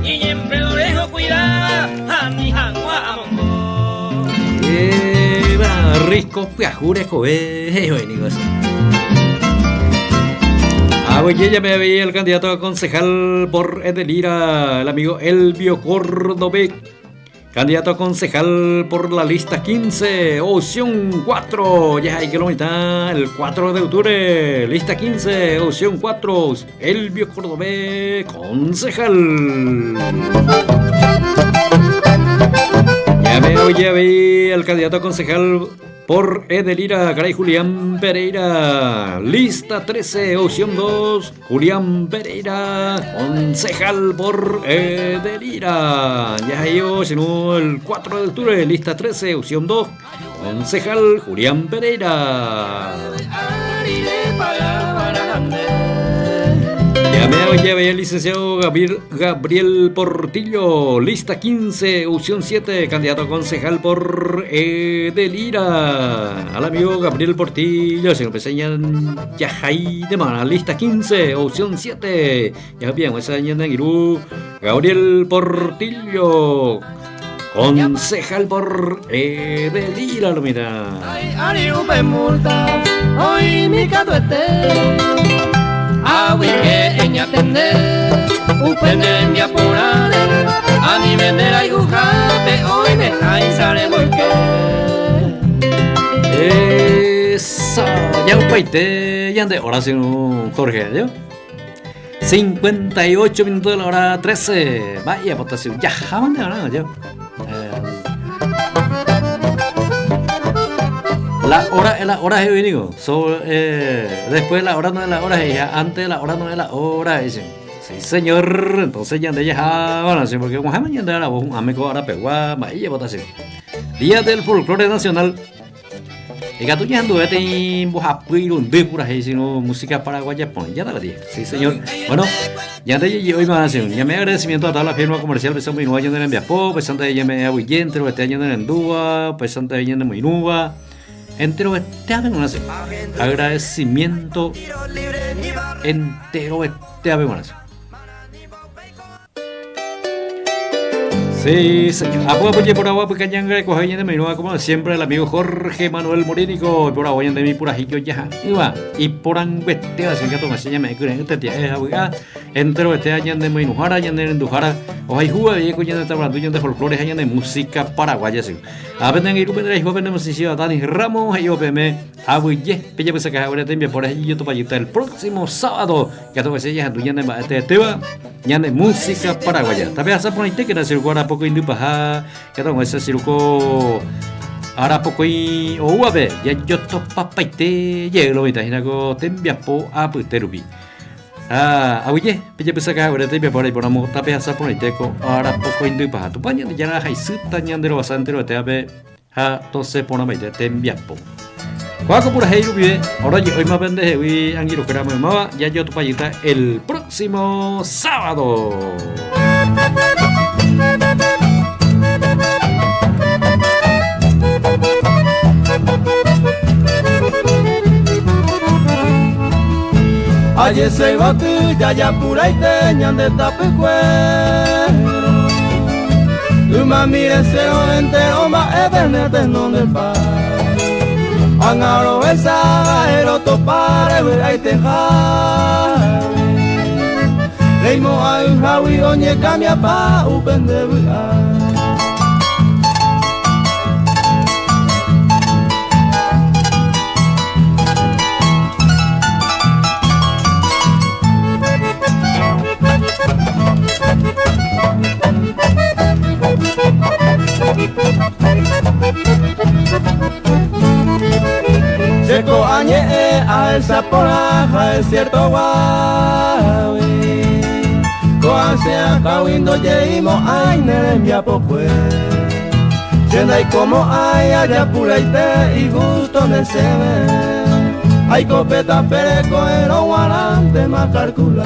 y Rico, piajure, Ah, oye, ya me veía el candidato a concejal por Edelira, el amigo Elvio Cordobé. Candidato a concejal por la lista 15, opción 4. Ya hay que lo mitad, el 4 de octubre. Lista 15, opción 4. Elvio Cordobé, concejal. Ya me oye, vi el candidato a concejal por Edelira, caray, Julián Pereira. Lista 13, opción 2, Julián Pereira, concejal por Edelira. Ya yo, sino el 4 de octubre, lista 13, opción 2, concejal Julián Pereira. Ya me ya el licenciado Gabriel, Gabriel Portillo, lista 15, opción 7, candidato a concejal por Edelira. Al amigo Gabriel Portillo, se lo enseñan Yajay de Mana, lista 15, opción 7. Ya bien, esa Gabriel Portillo, concejal por Edelira, lo mira. Eso, ya un paite, ya ande, ahora sí, Jorge, ¿yo? 58 minutos de la hora 13. Vaya votación, ya, jamás ahora, ya. La hora es la hora, yo digo. So, después de la hora no es la hora, ya antes de la hora no es la hora. Dicen. Sí, señor. Entonces ya de ya, bueno, sí, porque como mañana la voz, amigo ahora pegua, vaya votación. Día del Folclore Nacional. Y gato ya anduve en de pura sino música paraguaya pon ya la dije. Sí, señor. Bueno, ya de hoy me van a hacer ya me agradecimiento a toda la firma comercial pensando en Nueva en Viapó, pensando en me Aguillente, este año en Endúa, pensando en Moinúa. Enterovete g̃uarã che. Agradecimiento enterovete g̃uarã che. Sí, señor. Apo apo jeporavo apyka ñangareko ha ñane moirũva como siempre el amigo Jorge Manuel Morínico iporavo ñande mi purahéi ojaha'ỹva iporãnguetéva che katu che ñame'ẽ kyre'ỹ tetia'e ha vy'a enterovete ñane moirũhára ñane renduhára ohayhúva avei ko ñane tavarandu ñande folklore ha ñane música paraguaya che. Ha pende angirũ pende rayhúva pende mosĩchíva Dani Ramos he'ívo peẽme aguyje pejapysaka haguére tembiapóre ha jejotopajýta el próximo sábado Katu che ñahendu ñane mba'e teetéva, ñane música paraguaya. Tapehasa porãitékena che ruku arapokõi ndypaha, katu ag̃uáicha che ruku arapokõi oúvape jajotopapaite jey lo mitã hína ko tembiapo apyte rupi. Ha aguyje pejepysaka haguére tembiapo areiporamo tapehasa porãite ko arapokõi ndypaha. Tupã Ñandejára haisýta ñande rovasa enterovetévape Ha tosẽ porãmbaite tembiapo. Ko'ã ko purahéi rupive, oroje'óima pendehegui angirũkuéra maymáva jajotopajýta el próximo sábado. Ajesegotỹ jajapuraite ñande tapykuérõ. Ymami deseo entero mba'épe ne tenondepa Ág̃a rohesa ha'e rotopa revy'aiteha Reimo'ã'ỹhágui oñekambiapa upe nde vy'a. Che ko añe'ẽ ahecha porã ha'e cierto guágui Ko'ã che akãgui ndojeimo'ãi ne rembiapokue Che ndaikomo'ãi ajapuraite igusto nde chéve Aiko pe tapére ko'ẽrõ g̃uarãntema calcula.